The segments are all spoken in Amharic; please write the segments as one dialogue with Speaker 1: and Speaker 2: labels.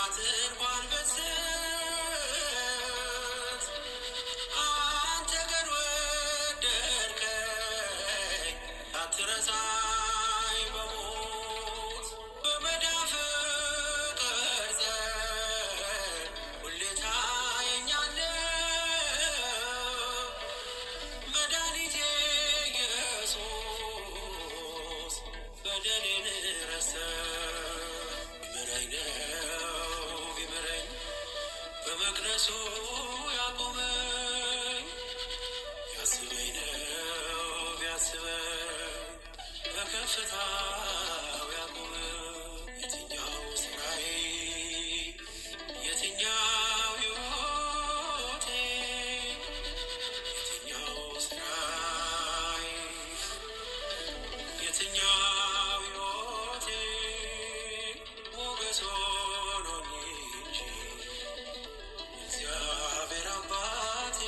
Speaker 1: ቃላት እንኳን ብስት አንተ ግን ወደድከኝ ሳትረሳኝ በሞት በመዳፍ ቀርጸህ ሁሌ ታየኛለህ መድኃኒቴ ኢየሱስ በደሌን ረስተህ ቢምረኝ ነው ቢምረኝ በመቅደሱ ያቆመኝ ቢያስበኝ ነው ቢያስበኝ በከፍታው ያቆመኝ። የትኛው ስራዬ የትኛው ሕይወቴ የትኛው ስራዬ የትኛው ሕይወቴ ሞገስ ሆኖኝ እንጂ እግዚአብሔር አባቴ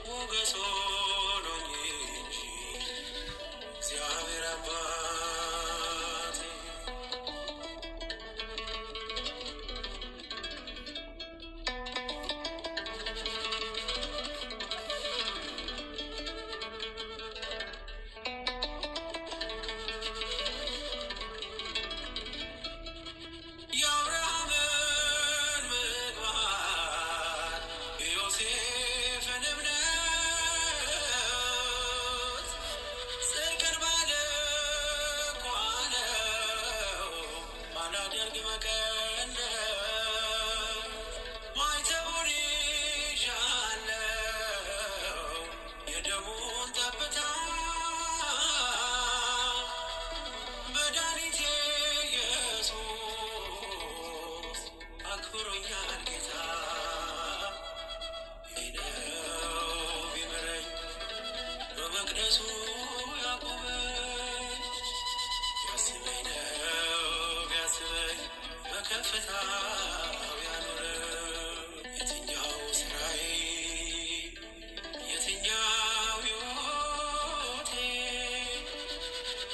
Speaker 1: ሞገስ ሆኖኝ እንጂ እግዚአብሔር አባቴ። የአብርሃምን ምግባር የዮሴፍን እምነት ጽድቅን ባልኳ ነው ባላደርግ መቀነት ማኅተቡን ይዣለሁ የደሙን ጠብታ መድኃኒቴ ኢየሱስ አክብሮኛል ጌታ። ነው ቢምረኝ በመቅደሱ ያቆመኝ ቢያስበኝ ነው ቢያስበኝ በከፍታው ያኖረኝ። የትኛው ስራዬ የትኛው ሕይወቴ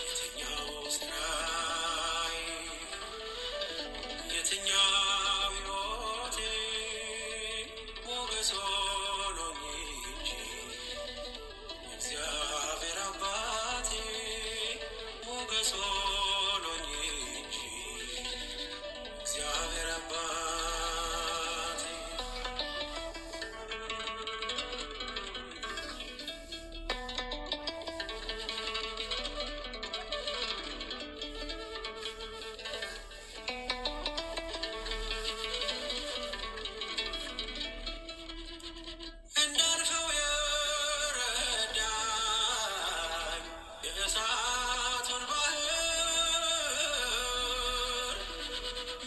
Speaker 1: የትኛው ስራዬ የትኛው ሕይወቴ ሞገስ ሆኖኝ እንጂ እግዚአብሔር አባቴ ሞገስ ሆኖኝ እንጂ እግዚአብሔር አባቴ። እንዳልፈው የረዳኝ የእሳቱን ባህር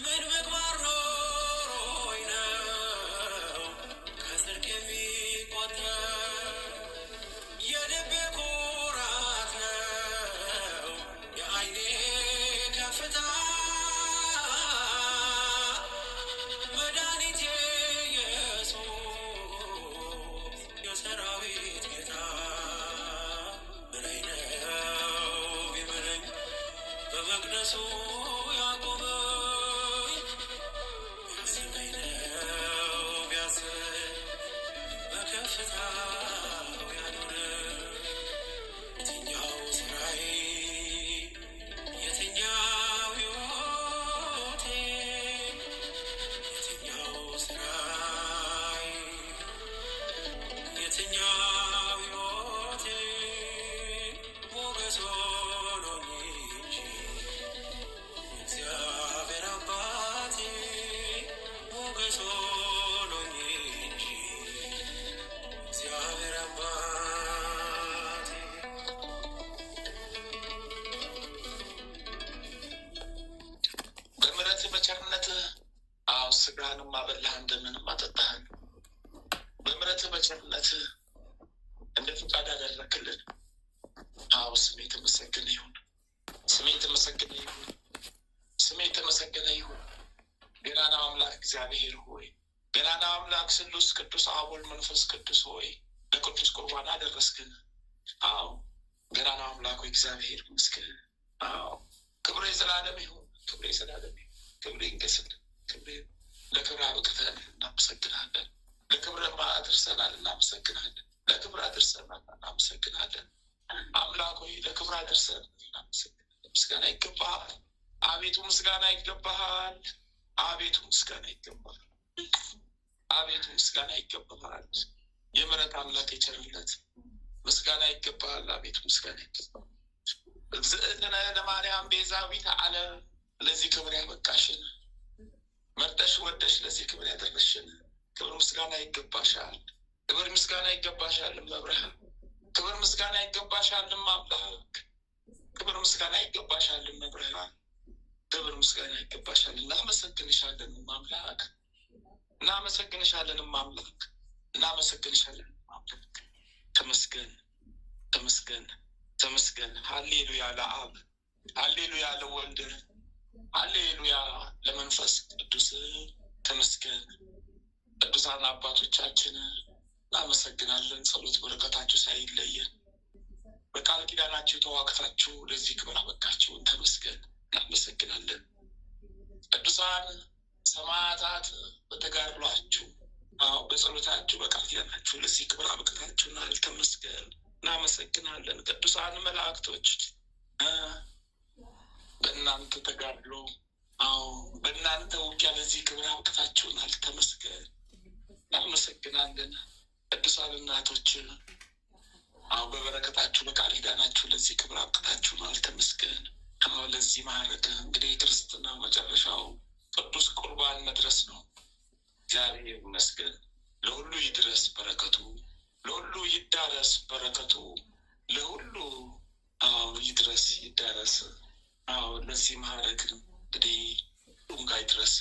Speaker 1: ምን ምግባር ኖሮኝ ነው ከጽድቅ የሚቆጠር? የልቤ ኩራት ነው የዓይኔ ከፍታ መድኃኒቴ ኢየሱስ የሰራዊት ጌታ ምረኝ ነው ቢምረኝ በመቅደሱ ያቆመኝ ቢያስበኝ ነው ቢያስበኝ በከፍታው ያኖረኝ። የትኛው ስራዬ የትኛው ሕይወቴ የትኛው ስራዬ የትኛው ሕይወቴ ሞገስ ሆኖኝ እንጂ እግዚአብሔር አባቴ ሞገስ ሆኖኝ እንጂ እግዚአብሔር አባቴ።
Speaker 2: በምሕረትህ በቸርነትህ አዎ ስጋህንም አበላህን ደምህንም አጠጣህን። በምሕረትህ በቸርነትህ እንደ ፈቃድ አደረክልን። አዎ ስሜ የተመሰገነ ይሁን። ስሜ የተመሰገነ ይሁን። ስሜ የተመሰገነ ይሁን። ገናና አምላክ እግዚአብሔር ሆይ፣ ገናና አምላክ ስሉስ ቅዱስ አብ ወልድ መንፈስ ቅዱስ ሆይ ለቅዱስ ቁርባን አደረስክን። አዎ ገናና አምላክ ሆይ እግዚአብሔር ይመስገን። አዎ ክብሩ የዘላለም ይሁን። ክብሩ የዘላለም ይሁን። ክብሩ ይንገስልን። ክብር ለክብር አብቅተን እናመሰግናለን። ለክብር አድርሰናል፣ እናመሰግናለን። ለክብር አድርሰናል፣ እናመሰግናለን። አምላክ ሆይ ለክብር አድርሰን እናመሰግናለን። ምስጋና ይገባሃል። አቤቱ ምስጋና ይገባሃል። አቤቱ ምስጋና ይገባሃል። አቤቱ ምስጋና ይገባሃል። የምሕረት አምላክ የቸርነት ምስጋና ይገባሃል። አቤቱ ምስጋና ይገባሃል። እግዝእትነ ለማርያም ቤዛዊተ ዓለም ለዚህ ክብር ያበቃሽን መርጠሽ ወደሽ ለዚህ ክብር ያደረስሽን ክብር ምስጋና ይገባሻል። ክብር ምስጋና ይገባሻል እመብርሃን። ክብር ምስጋና ይገባሻል አምላክ። ክብር ምስጋና ይገባሻል እመብርሃን። ክብር ምስጋና ይገባሻል። እናመሰግንሻለን አምላክ። እናመሰግንሻለን አምላክ። እናመሰግንሻለን አምላክ። ተመስገን ተመስገን ተመስገን። ሃሌሉያ ለአብ፣ ሃሌሉያ ለወልድ፣ ሃሌሉያ ለመንፈስ ቅዱስ። ተመስገን። ቅዱሳን አባቶቻችን እናመሰግናለን። ጸሎት በረከታችሁ ሳይለየን በቃል ኪዳናችሁ ተዋግታችሁ ለዚህ ክብር አበቃችሁን። ተመስገን። እናመሰግናለን። ቅዱሳን ሰማዕታት በተጋድሏችሁ፣ አዎ በጸሎታችሁ በቃል ኪዳናችሁ ለዚህ ክብር አብቅታችሁናል። ተመስገን። እናመሰግናለን። ቅዱሳን መላእክቶች በእናንተ ተጋድሎ፣ አዎ በእናንተ ውጊያ ለዚህ ክብር አብቅታችሁናል። ተመስገን። እናመሰግናለን። ቅዱሳን እናቶች፣ አዎ በበረከታችሁ በቃል ኪዳናችሁ ለዚህ ክብር አብቅታችሁናል። ተመስገን። አዎ ለዚህ ማዕረግ እንግዲህ የክርስትና መጨረሻው ቅዱስ ቁርባን መድረስ ነው። እግዚአብሔር ይመስገን። ለሁሉ ይድረስ በረከቱ፣ ለሁሉ ይዳረስ በረከቱ፣ ለሁሉ አዎ ይድረስ ይዳረስ። አዎ ለዚህ ማዕረግ እንግዲህ ሁሉም ጋር ይድረስ።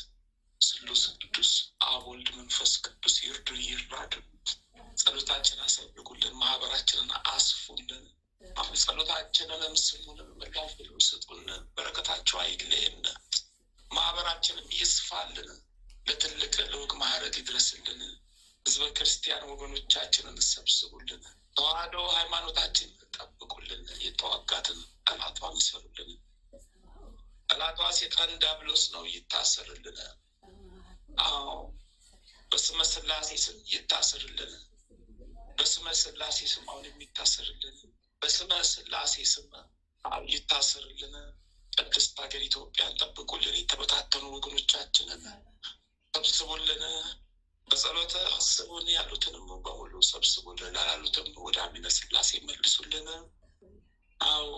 Speaker 2: ስሉስ ቅዱስ አብ ወልድ መንፈስ ቅዱስ ይርዱን ይራዱን። ጸሎታችንን አሳድጉልን፣ ማህበራችንን አስፉልን። ጸሎታችንንም ስሙንም ምላሽ ስጡን። በረከታቸው አይለየን። ማህበራችንም ይስፋልን፣ ለትልቅ ለወግ ማዕረግ ይድረስልን። ህዝበ ክርስቲያን ወገኖቻችንን ሰብስቡልን። ተዋህዶ ሃይማኖታችንን ጠብቁልን። የተዋጋትን ጠላቷን ይሰሩልን። ጠላቷ ሴጣን ዲያብሎስ ነው፣ ይታሰርልን። አዎ በስመ ስላሴ ስም ይታሰርልን። በስመ ስላሴ ስም አሁን የሚታሰርልን በስመ ስላሴ ስም ይታሰርልን። ቅድስት ሀገር ኢትዮጵያን ጠብቁልን። የተበታተኑ ወገኖቻችንን ሰብስቡልን። በጸሎተ አስቡን ያሉትንም በሙሉ ሰብስቡልን። ላላሉትም ወደ አሚነ ስላሴ መልሱልን። አዎ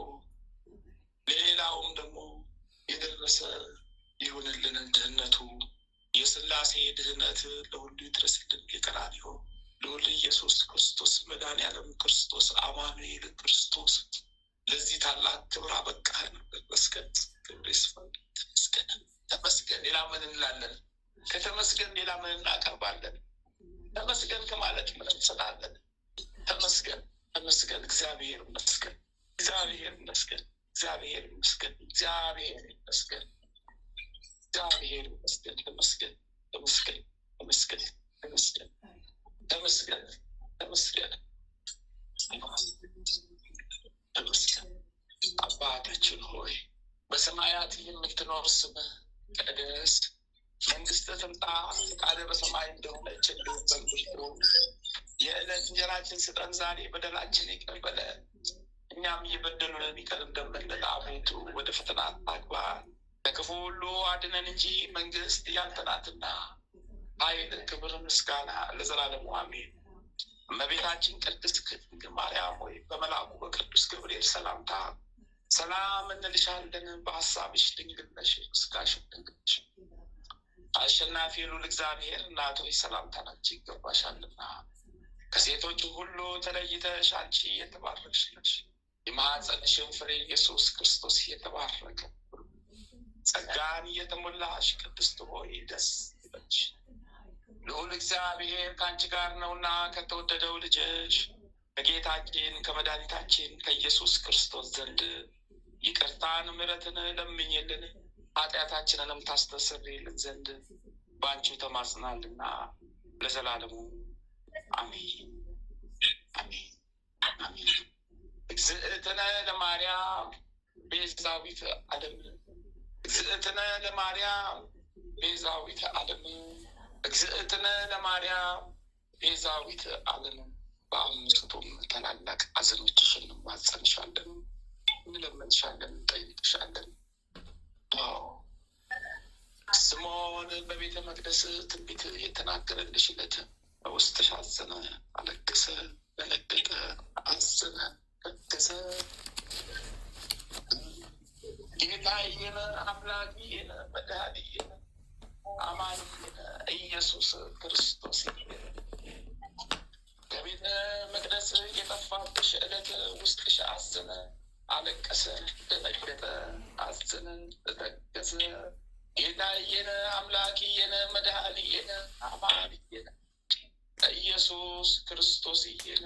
Speaker 2: ሌላውም ደግሞ የደረሰ ይሁንልን። ድህነቱ የስላሴ ድህነት ለሁሉ ይድረስልን። የቀራንዮ ልዑል ኢየሱስ ክርስቶስ መድኃኔዓለም ክርስቶስ አማኑኤል ክርስቶስ ለዚህ ታላቅ ክብር አበቃህን። ተመስገን፣ ክብር ይስፋ። ተመስገን፣ ተመስገን። ሌላ ምን እንላለን? ከተመስገን ሌላ ምን እናቀርባለን? ተመስገን ከማለት ምን እንስላለን? ተመስገን፣ ተመስገን። እግዚአብሔር ይመስገን፣ እግዚአብሔር ይመስገን፣ እግዚአብሔር ይመስገን፣ እግዚአብሔር ይመስገን፣ እግዚአብሔር ይመስገን። ተመስገን፣ ተመስገን፣ ተመስገን፣ ተመስገን፣ ተመስገን፣ ተመስገን፣ ተመስገን። አባታችን ሆይ በሰማያት የምትኖር ስምህ ይቀደስ፣ መንግስትህ ትምጣ፣ ፈቃድህ በሰማይ እንደሆነች እንዲሁም በምድር ትሁን። የዕለት እንጀራችን ስጠን ዛሬ፣ በደላችን ይቅር በለን እኛም እየበደሉንን ይቅር እንደምንል። አቤቱ ወደ ፈተና አታግባን፣ ከክፉ ሁሉ አድነን እንጂ መንግስት ያንተ ናትና፣ ኃይል፣ ክብር፣ ምስጋና ለዘላለሙ አሜን። እመቤታችን ቅድስት ድንግል ማርያም ሆይ በመልአኩ በቅዱስ ገብርኤል ሰላምታ ሰላም እንልሻለን። በሀሳብሽ ድንግል ነሽ፣ በሥጋሽም ድንግል ነሽ። አሸናፊ ልዑል እግዚአብሔር እናት ሆይ ሰላምታ ላንቺ ይገባሻልና ከሴቶች ሁሉ ተለይተሽ አንቺ የተባረክሽ ነሽ። የማኅፀንሽን ፍሬ ኢየሱስ ክርስቶስ የተባረከ። ጸጋን እየተሞላሽ ቅድስት ሆይ ደስ ይበልሽ፣ ልዑል እግዚአብሔር ከአንቺ ጋር ነውና ከተወደደው ልጅሽ ከጌታችን ከመድኃኒታችን ከኢየሱስ ክርስቶስ ዘንድ ይቅርታን ምሕረትን ለምኝልን ኃጢአታችንንም ታስተሰርይልን ዘንድ በአንቺው ተማጽናልና ለዘላለሙ አሜን አሜን አሜን። እግዝእትነ ለማርያም ቤዛዊተ ዓለም፣ እግዝእትነ ለማርያም ቤዛዊተ ዓለም እግዝእትነ ለማርያም ቤዛዊተ ዓለም በአምስቱም ታላላቅ ሐዘኖችሽ እንማጸንሻለን፣ እንለምንሻለን፣ እንጠይቅሻለን። አዎ ስምዖን በቤተ መቅደስ ትንቢት የተናገረልሽ ዕለት በውስጥሽ አዘነ፣ አለቀሰ፣ ደነገጠ፣ አዘነ፣ ተከዘ። ጌታዬን አምላኬን መድኃኒዬን አማንዬን ኢየሱስ ክርስቶስ ከቤተ መቅደስ የጠፋብሽ ዕለት ውስጥሽ አዘነ፣ አለቀሰ፣ ደነገጠ፣ አዘነ፣ ተከዘ። ጌታዬን አምላኬን መድኃኒዬን አማንዬን ኢየሱስ ክርስቶስዬን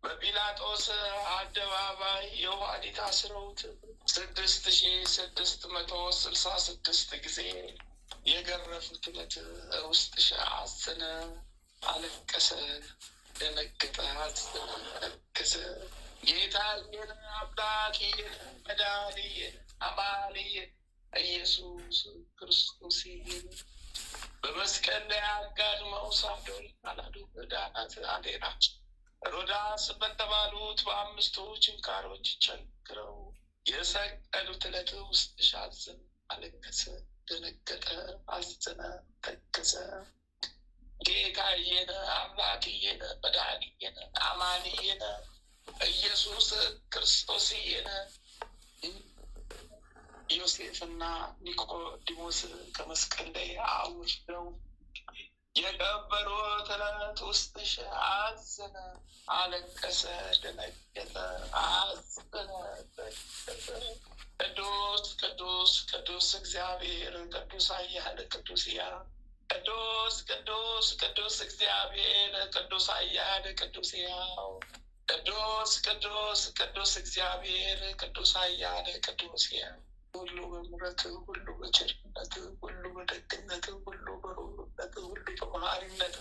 Speaker 2: በጲላጦስ አደባባይ የኋሊት አስረውት 6666 ጊዜ የገረፉት ዕለት ውስጥሽ አዘነ፣ አለቀሰ፣ ደነገጠ፣ አዘነ፣ ተከዘ። ጌታዬን አምላኬን መድኃኒዬን አማንዬን ኢየሱስ ክርስቶስዬን በመስቀል ላይ አጋድመው ሳዶር፣ አላዱ፣ ዳናት፣ አዴራ፣ ሮዳስ በተባሉት በአምስቱ ችንካሮች ቸንክረው የሰቀሉት ዕለት ውስጥሽ አዘነ፣ አለቀሰ፣ ደነገጠ፣ አዘነ፣ ተከዘ። ጌታዬን አምላክዬን መድኃኒዬን አማንዬን ኢየሱስ ክርስቶስዬን ዮሴፍና ኒቆዲሞስ ከመስቀል ላይ አውርደው የቀበሩት ዕለት ውስጥሽ አዘነ፣ አለቀሰ፣ ደነገጠ፣ አዘነ፣ ተከዘ። ቅዱስ ቅዱስ ቅዱስ እግዚአብሔር ቅዱስ ኃያል ቅዱስ ሕያው ቅዱስ ቅዱስ ቅዱስ እግዚአብሔር ቅዱስ ኃያል ቅዱስ ሕያው ቅዱስ ቅዱስ ቅዱስ እግዚአብሔር ቅዱስ ኃያል ቅዱስ ሕያው ሁሉ በምሕረት ሁሉ በቸርነት ሁሉ በደግነት ሁሉ በርኅሩህነት ሁሉ በመሐሪነት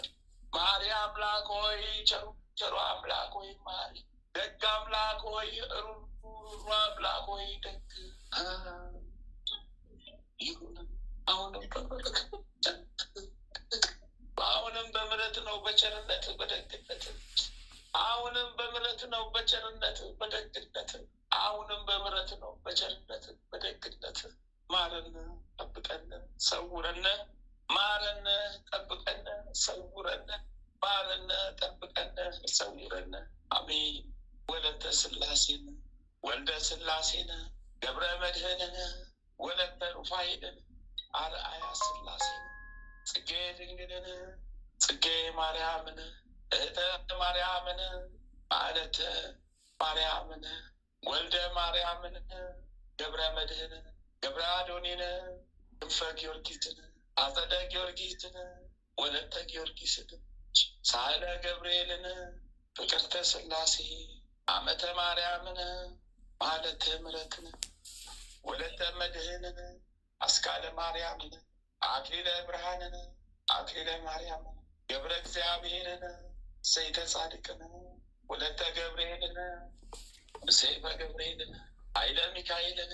Speaker 2: መሐሪ አምላክ ሆይ ቸሩ ቸሩ አምላክ ሆይ መሐሪ ደግ አምላክ ሆይ ሩሩ አምላክ ሆይ ደግ ይሁን። አሁንም በምሕረት አሁንም በምሕረት ነው በቸርነት በደግነት አሁንም በምሕረት ነው በቸርነት በደግነት አሁንም በምሕረት ነው በቸርነት በደግነት ማረን፣ ጠብቀን፣ ሰውረን። ማረን፣ ጠብቀን፣ ሰውረን። ማረን፣ ጠብቀን፣ ሰውረን። አሜን። ወለተ ስላሴን ወልደ ስላሴን ገብረ መድኅንን ወለተ ሩፋኤልን አርአያ ስላሴን ጽጌ ድንግልን ጽጌ ማርያምን እህተ ማርያምን ማለተ ማርያምን ወልደ ማርያምን ገብረ መድኅንን ገብረ አዶኒን ክንፈ ጊዮርጊስን አጸደ ጊዮርጊስን ወለተ ጊዮርጊስን ሳህለ ገብርኤልን ፍቅርተ ስላሴ አመተ ማርያምን ማለተ ምሕረትን ወለተ መድኅንን አስካለ ማርያምን አክሊለ ብርሃንን አክሊለ ማርያምን ገብረ እግዚአብሔርን ዘይተ ጻድቅን ወለተ ገብርኤልን ሰይፈ ገብርኤልን ኃይለ ሚካኤልን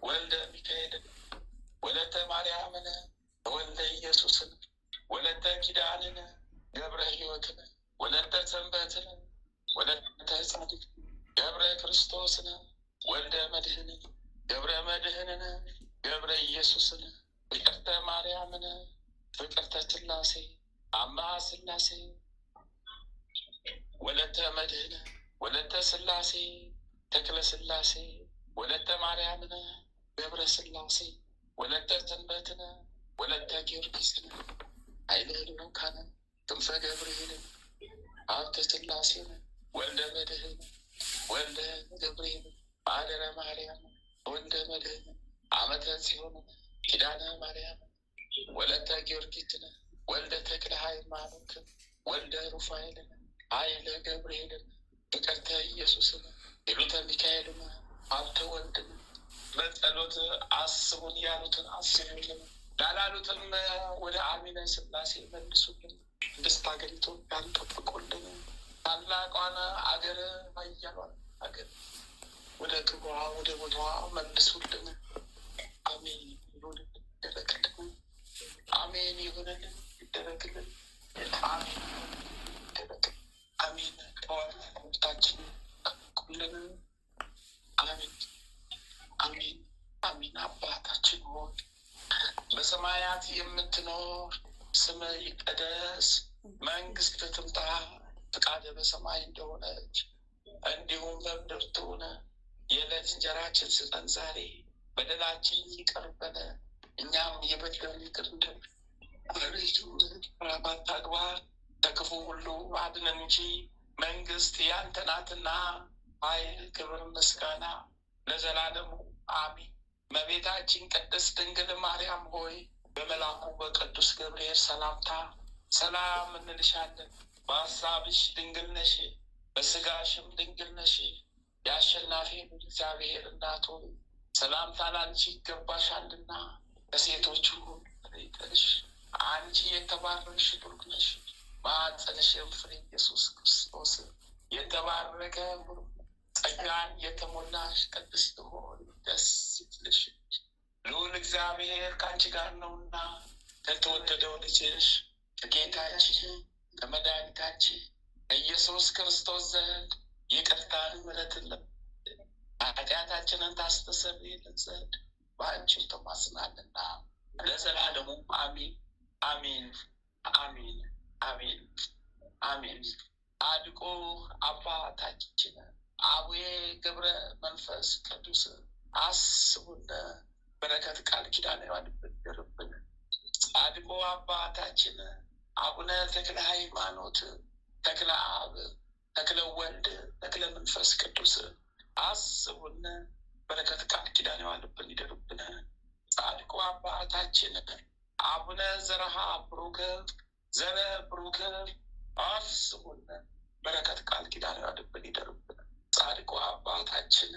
Speaker 2: ወልደ ሚካኤልን ወለተ ማርያምን ወልደ ኢየሱስን ወለተ ኪዳንን ገብረ ሕይወትን ወለተ ሰንበትን ወለተ ጻድቅ ገብረ ክርስቶስን ወልደ መድኅንን ገብረ መድኅንን ገብረ ኢየሱስን ፍቅርተ ማርያምን ፍቅርተ ስላሴ አምሃ ስላሴ ወለተ መድኅን ወለተ ስላሴ ተክለ ስላሴ ወለተ ማርያምን ገብረ ስላሴ ወለተ ሰንበትን ወለተ ጊዮርጊስን ኃይለ ልዑካንን ክንፈ ገብርኤልን ሀብተ ስላሴን ወልደ መድኅን ወልደ ገብርኤል ማደረ ማርያም ወልደ መድኅን አመተ ጽዮንን ኪዳነ ማርያም ወለተ ጊዮርጊስን ወልደ ተክለ ሃይማኖት ወልደ ሩፋኤልን ኃይለ ገብርኤልን ፍቅርተ ኢየሱስን ሂሩተ ሚካኤልን ሀብተ ወልድን በጸሎት አስቡን ያሉትን አስቡልን፣ ላላሉትም ወደ አሚነ ስላሴ መልሱልን። ቅድስት ሀገር ኢትዮጵያን ጠብቁልን። ታላቋን አገር ኃያሏን አገር ወደ ክብሯ ወደ ቦታዋ መልሱልን። አሜን። ይሁን ይደረግ። በሰማያት የምትኖር ስምህ ይቀደስ፣ መንግስትህ ትምጣ፣ ፈቃድህ በሰማይ እንደሆነች እንዲሁም በምድር ትሁን። የዕለት እንጀራችንን ስጠን ዛሬ፣ በደላችንን ይቅር በለን እኛም የበደሉንን ይቅር እንደምንል። አቤቱ ወደ ፈተና አታግባን፣ ከክፉ ሁሉ አድነን እንጂ መንግስት ያንተ ናትና፣ ኃይል፣ ክብር፣ ምስጋና ለዘላለሙ አሜን። እመቤታችን ቅድስት ድንግል ማርያም ሆይ በመልአኩ በቅዱስ ገብርኤል ሰላምታ ሰላም እንልሻለን። በሀሳብሽ ድንግል ነሽ፣ በስጋሽም ድንግል ነሽ። የአሸናፊ እግዚአብሔር እናት ሆይ ሰላምታ ላንቺ ይገባሻልና ከሴቶች ሁሉ ተለይተሽ አንቺ የተባረክሽ ቡሩክ ነሽ፣ ማኅፀንሽም ፍሬ ኢየሱስ ክርስቶስ የተባረከ ቡሩክ ነው። ጸጋን የተሞላሽ ቅድስት ሆይ ደስ ይበልሽ፣ ልዑል እግዚአብሔር ከአንቺ ጋር ነውና ከተወደደው ልጅሽ ከጌታችን ከመድኃኒታችን ከኢየሱስ ክርስቶስ ዘንድ ይቅርታን ምሕረትን ኃጢአታችንን ታስተሰርይልን ዘንድ በአንቺው ተማጽናልና ለዘላለሙ አሜን፣ አሜን፣ አሜን፣ አሜን፣ አሜን። ጻድቁ አባታችን አቡዬ ገብረ መንፈስ ቅዱስ አስቡን፣ በረከት ቃል ኪዳን ይደርብን። ጻድቁ አባታችን አቡነ ተክለ ሃይማኖት፣ ተክለ አብ፣ ተክለ ወልድ፣ ተክለ መንፈስ ቅዱስ አስቡን፣ በረከት ቃል ኪዳን ይዋልብን ይደርብን። ጻድቁ አባታችን አቡነ ዘርሃ ብሩክ ዘረ ብሩክ አስቡን፣ በረከት ቃል ኪዳን ይዋልብን ይደርብን። ጻድቁ አባታችን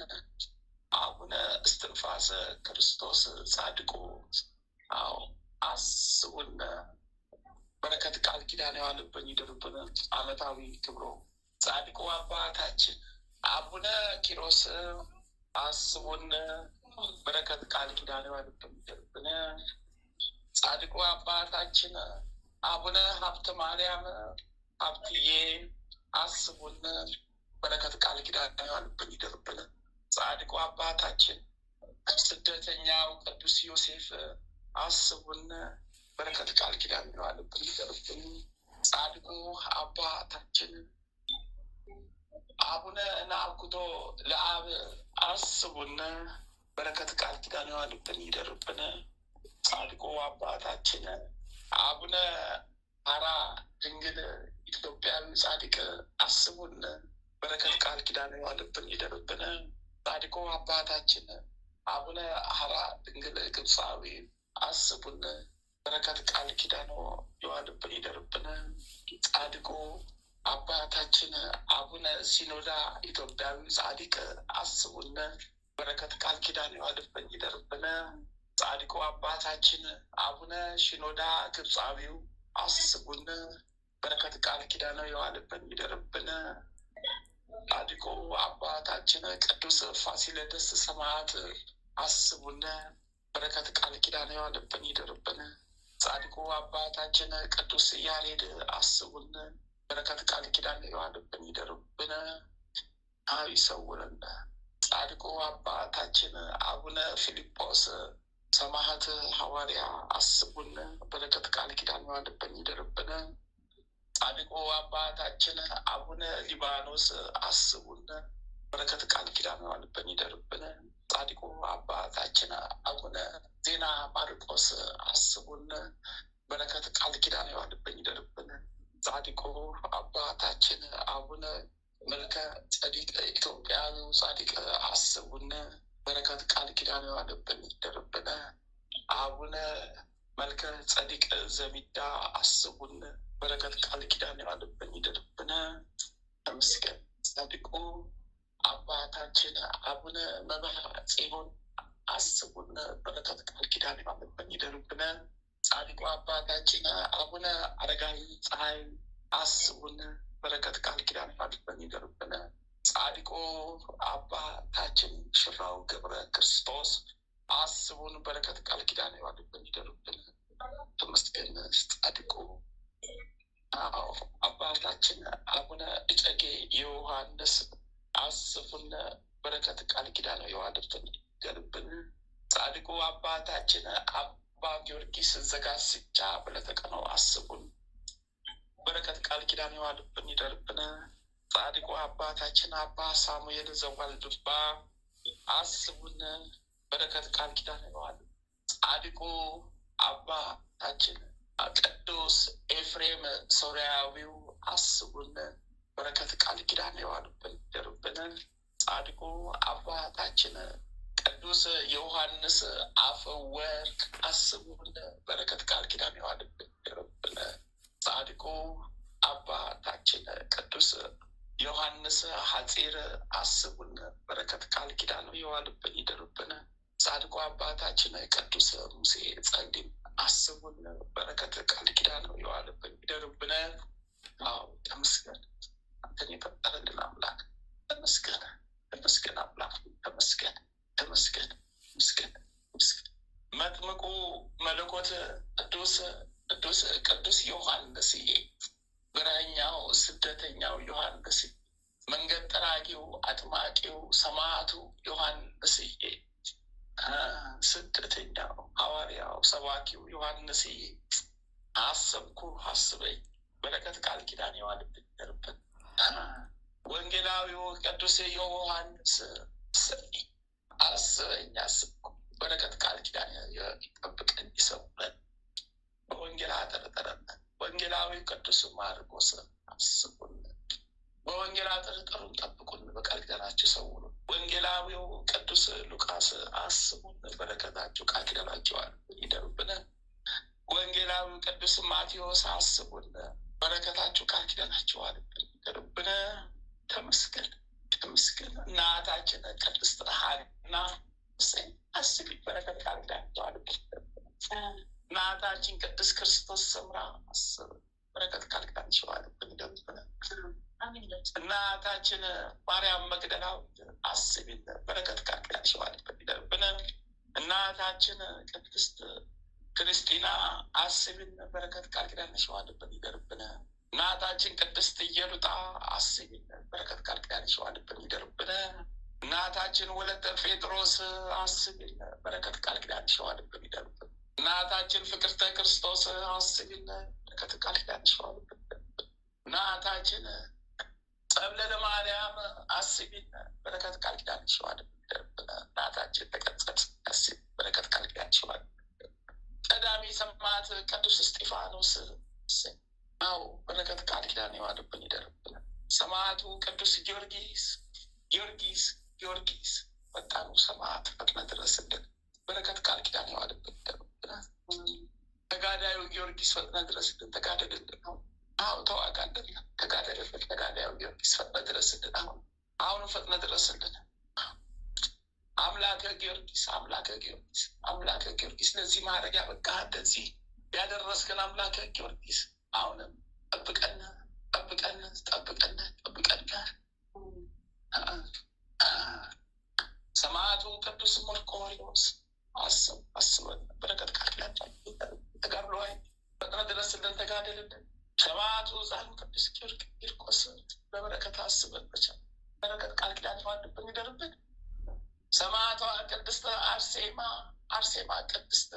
Speaker 2: አቡነ እስትንፋሰ ክርስቶስ ጻድቁ፣ አዎ አስቡን፣ በረከት ቃል ኪዳን የዋለብን ይደርብን። ዓመታዊ ክብሮ ጻድቁ አባታችን አቡነ ኪሮስ አስቡን፣ በረከት ቃል ኪዳን የዋለብን ይደርብን። ጻድቁ አባታችን አቡነ ሀብተ ማርያም ሀብትዬ አስቡን፣ በረከት ቃል ኪዳን የዋለብን ይደርብን። ጻድቁ አባታችን ስደተኛው ቅዱስ ዮሴፍ አስቡን፣ በረከት ቃል ኪዳን የዋለብን ይደርብን። ጻድቁ አባታችን አቡነ ናአኩቶ ለአብ አስቡን፣ በረከት ቃል ኪዳን የዋለብን ይደርብን። ጻድቁ አባታችን አቡነ ሐራ ድንግል ኢትዮጵያዊ ጻድቅ አስቡን፣ በረከት ቃል ኪዳን የዋለብን ይደርብን። ጻድቁ አባታችን አቡነ ሐራ ድንግል ግብፃዊ አስቡን፣ በረከት ቃል ኪዳን የዋለብን ይደርብን። ጻድቁ አባታችን አቡነ ሲኖዳ ኢትዮጵያዊ ጻድቅ አስቡን፣ በረከት ቃል ኪዳን የዋለብን ይደርብን። ጻድቁ አባታችን አቡነ ሽኖዳ ግብፃዊው አስቡን፣ በረከት ቃል ኪዳን የዋለብን ይደርብን። ጻድቁ አባታችን ቅዱስ ፋሲለደስ ሰማዕት አስቡን፣ በረከት ቃል ኪዳን የዋለብን ይደርብን። ጻድቁ አባታችን ቅዱስ ያሬድ አስቡን፣ በረከት ቃል ኪዳን የዋለብን ይደርብን። አብ ይሰውረን። ጻድቁ አባታችን አቡነ ፊልጶስ ሰማዕት ሐዋርያ አስቡን፣ በረከት ቃል ኪዳን የዋለብን ይደርብን። ጻድቁ አባታችን አቡነ ሊባኖስ አስቡን፣ በረከት ቃል ኪዳን የዋለብን ይደርብን። ጻድቁ አባታችን አቡነ ዜና ማርቆስ አስቡን፣ በረከት ቃል ኪዳን የዋለብን ይደርብን። ጻድቁ አባታችን አቡነ መልከ ጸዲቅ ኢትዮጵያዊው ጻድቅ አስቡን፣ በረከት ቃል ኪዳን የዋለብን ይደርብን። አቡነ መልከ ጸዲቅ ዘሚዳ አስቡን፣ በረከት ቃል ኪዳን የዋለብን ይደርብን። ተመስገን። ጻድቁ አባታችን አቡነ መብዓ ጽዮን አስቡን፣ በረከት ቃል ኪዳን የዋለብን ይደርብን። ጻድቁ አባታችን አቡነ አረጋዊ ፀሐይ አስቡን፣ በረከት ቃል ኪዳን የዋለብን ይደርብን። ጻድቁ አባታችን ሽራው ገብረ ክርስቶስ አስቡን፣ በረከት ቃል ኪዳን የዋለብን ይደርብን። ተመስገን። ጻድቁ አዎ አባታችን አቡነ እጨጌ ዮሐንስ አስቡን፣ በረከት ቃል ኪዳን የዋለብን ይደርብን። ጻድቁ አባታችን አቡነ አባ ጊዮርጊስ ዘጋስጫ በዕለተ ቀኑ አስቡን። በረከት ቃል ኪዳን ይዋልብን ይደርብን። ጻድቁ አባታችን አባ ሳሙኤል ዘዋልድባ አስቡን። በረከት ቃል ኪዳን ይዋል። ጻድቁ አባታችን ቅዱስ ኤፍሬም ሶርያዊው አስቡን። በረከት ቃል ኪዳን ይዋልብን ይደርብን። ጻድቁ አባታችን ቅዱስ ዮሐንስ አፈወርቅ አስቡን። በረከት ቃል ኪዳን ይዋልብን ይደርብን። ጻድቁ አባታችን ቅዱስ ዮሐንስ ሐጺር አስቡን። በረከት ቃል ኪዳን ይዋልብን ይደርብን። ጻድቁ አባታችን ቅዱስ ሙሴ ጸሊም አስቡን። በረከት ቃል ኪዳን ይዋልብን ይደርብን። አዎ ተመስገን፣ አንተን የፈጠረልን አምላክ ተመስገን፣ ተመስገን አምላክ ተመስገን፣ ተመስገን፣ ተመስገን፣ ተመስገን። መጥምቁ መለኮት ቅዱስ ቅዱስ ቅዱስ ዮሐንስዬ፣ በረኸኛው ስደተኛው ዮሐንስ፣ መንገድ ጠራጊው አጥማቂው ሰማዕቱ ዮሐንስዬ፣ ስደተኛው ሐዋርያው ሰባኪው ዮሐንስዬ፣ አሰብኩ አስበኝ። በረከት ቃል ኪዳን ይዋልብን ይደርብን። ወንጌላዊው ቅዱስ ዮሐንስ አስበኝ አስብኩ። በረከት ቃል ኪዳን ይጠብቀን ይሰውረን። በወንጌል አጠርጥረን። ወንጌላዊ ቅዱስ ማርቆስ አስቡን። በወንጌል አጠርጥሩን፣ ጠብቁን፣ በቃል ኪዳናችሁ ሰውሩን። ወንጌላዊው ቅዱስ ሉቃስ አስቡን። በረከታችሁ ቃል ኪዳናችሁ ይደርብን። ወንጌላዊው ቅዱስ ማቴዎስ አስቡን። በረከታችሁ ቃል ኪዳናችሁ ይደርብን። ተመስገን ተመስገን። እናታችን ቅድስት ሐና አስቢ። በረከት ቃል ኪዳናችሁ እናታችን ቅድስት ክርስቶስ ሰምራ አስብ። በረከት ቃል ኪዳንሽ ይዋልብን ይደርብን። እናታችን ማርያም መግደላዊት አስቢን። በረከት ቃል ኪዳንሽ ይዋልብን ይደርብን። እናታችን ቅድስት ክርስቲና አስቢን። በረከት ቃል ኪዳንሽ ይዋልብን ይደርብን። እናታችን ቅድስት ኢየሉጣ አስቢን። በረከት ቃል ኪዳንሽ ይዋልብን ይደርብን። እናታችን ወለተ ጴጥሮስ አስቢን። በረከት ቃል ኪዳንሽ ይዋልብን ይደርብን። እናታችን ፍቅርተ ክርስቶስ አስቢን። በረከት ቃል ኪዳንሽ ይዋልብን። እናታችን ጸብለለ ማርያም አስቢን። በረከት ቃል ኪዳንሽ ይዋልብን ይደርብን። እናታችን ተቀጸት አስቢን። በረከት ቃል ኪዳንሽ ይዋልብን። ቀዳሚ ሰማዕት ቅዱስ እስጢፋኖስ አዎ በረከት ቃል ኪዳን ይዋልብን ይደርብን። ሰማዕቱ ቅዱስ ጊዮርጊስ ጊዮርጊስ ጊዮርጊስ ፈጣኑ ሰማዕት ፈጥነህ ድረስልን። በረከት ቃል ኪዳን ይዋልብን ይደርብን። ተጋዳዩ ጊዮርጊስ ፈጥነህ ድረስልን፣ ተጋደልልን። አዎ ተዋጋልን፣ ተጋደልልን። ተጋዳዩ ጊዮርጊስ ፈጥነህ ድረስልን። አሁን አሁንም ፈጥነህ ድረስልን። አምላከ ጊዮርጊስ አምላከ ጊዮርጊስ አምላከ ጊዮርጊስ ለዚህ ማዕረግ ያበቃህ እንደዚህ ያደረስከን አምላከ ጊዮርጊስ አሁንም ጠብቀን ጠብቀን ጠብቀን ጠብቀን። ሰማዕቱ ቅዱስ መርቆሬዎስ አስብ አስበን። በረከት ቃል ኪዳን ተጋድሎ ፈጥነህ ድረስልን፣ ተጋደልልን። ሰማዕቱ ሕፃኑ ቅዱስ ቂርቆስ በበረከት አስበን፣ በረከት ቃል ኪዳን ይዋልብን ይደርብን። ሰማዕቷ ቅድስት አርሴማ አርሴማ ቅድስት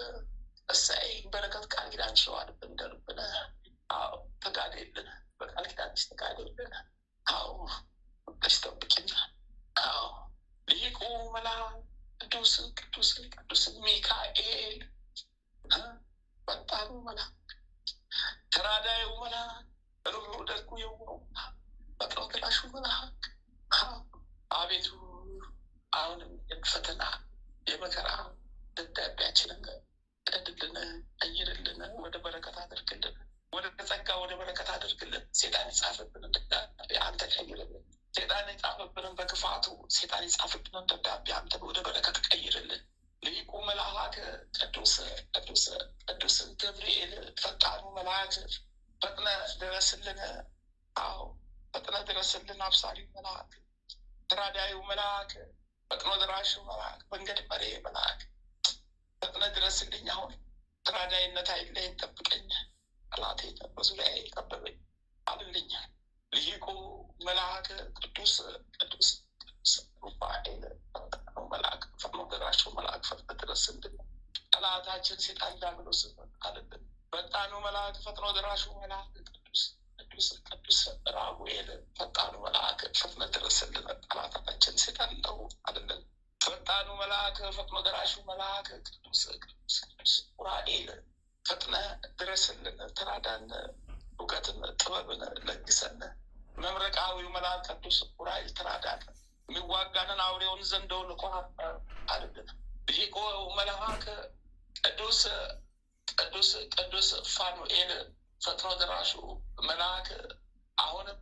Speaker 2: እሰይ በረከት ቃል ኪዳን ይዋልብን ይደርብን። አዎ ተጋደልን፣ በቃል ኪዳንሽ ተጋደልን። አዎ ወጥተሽ ጠብቂን። አዎ ሊቁ መልአክ ቅዱስ ቅዱስ ቅዱስ ሚካኤል ፈጣኑ መልአክ ተራዳዩ መልአክ ሩሩ ደጉ የዋሁ ፈጥኖ ደራሹ መልአክ አቤቱ አሁንም የፈተና የመከራ ደብዳቤያችንን ቅደድልን፣ ቀይርልን፣ ወደ በረከት አድርግልን፣ ወደ ጸጋ ወደ በረከት አድርግልን። ሴጣን የጻፈብንን ደብዳቤ አንተ ቀይርልን። ሴጣን የጻፈብንን በክፋቱ ሴጣን የጻፈብንን ደብዳቤ አንተ ወደ በረከት ቀይርልን። ሊቁ መልአክ ቅዱስ ቅዱስ ቅዱስ ገብርኤል ፈጣኑ መልአክ ፈጥነ ድረስልን። አዎ ፈጥነ ድረስልን። አብሳሪው መልአክ፣ ተራዳዩ መልአክ፣ ፈጥኖ ደራሹ መልአክ፣ መንገድ መሪ መልአክ ፈጥነ ድረስልኝ። አሁን ተራዳይነት አይለየኝ፣ ጠብቀኝ። ጠላቴ በዙሪያ ከበበኝ አልልኝ። ሊቁ መልአክ ቅዱስ ቅዱስ ቅዱስ ሩፋኤል ፈጣኑ መልአክ ፈጥኖ ደራሹ መልአክ ፈጥነ ድረስልን። ጠላታችን ሰይጣን ዲያብሎስን ጣልልን። ፈጣኑ መልአክ ፈጥኖ ደራሹ መልአክ ቅዱስ ቅዱስ ቅዱስ ራጉኤል ፈጣኑ መልአክ ፈጥነ ድረስልን። ጠላታችን ሰይጣን ነው ጣልልን። ፈጣኑ መልአክ ፈጥኖ ደራሹ መልአክ ቅዱስ ቅዱስ ቅዱስ ኡራኤል ፈጥነ ድረስልን፣ ተራዳን፣ እውቀትን ጥበብን ለግሰን። መብረቃዊው መልአክ ቅዱስ ኡራኤል ተራዳን። የሚዋጋንን አውሬውን ዘንዶውን አልልን። ሊቁ መልአክ ቅዱስ ቅዱስ ቅዱስ ፋኑኤል ፈጥኖ ደራሹ መልአክ አሁንም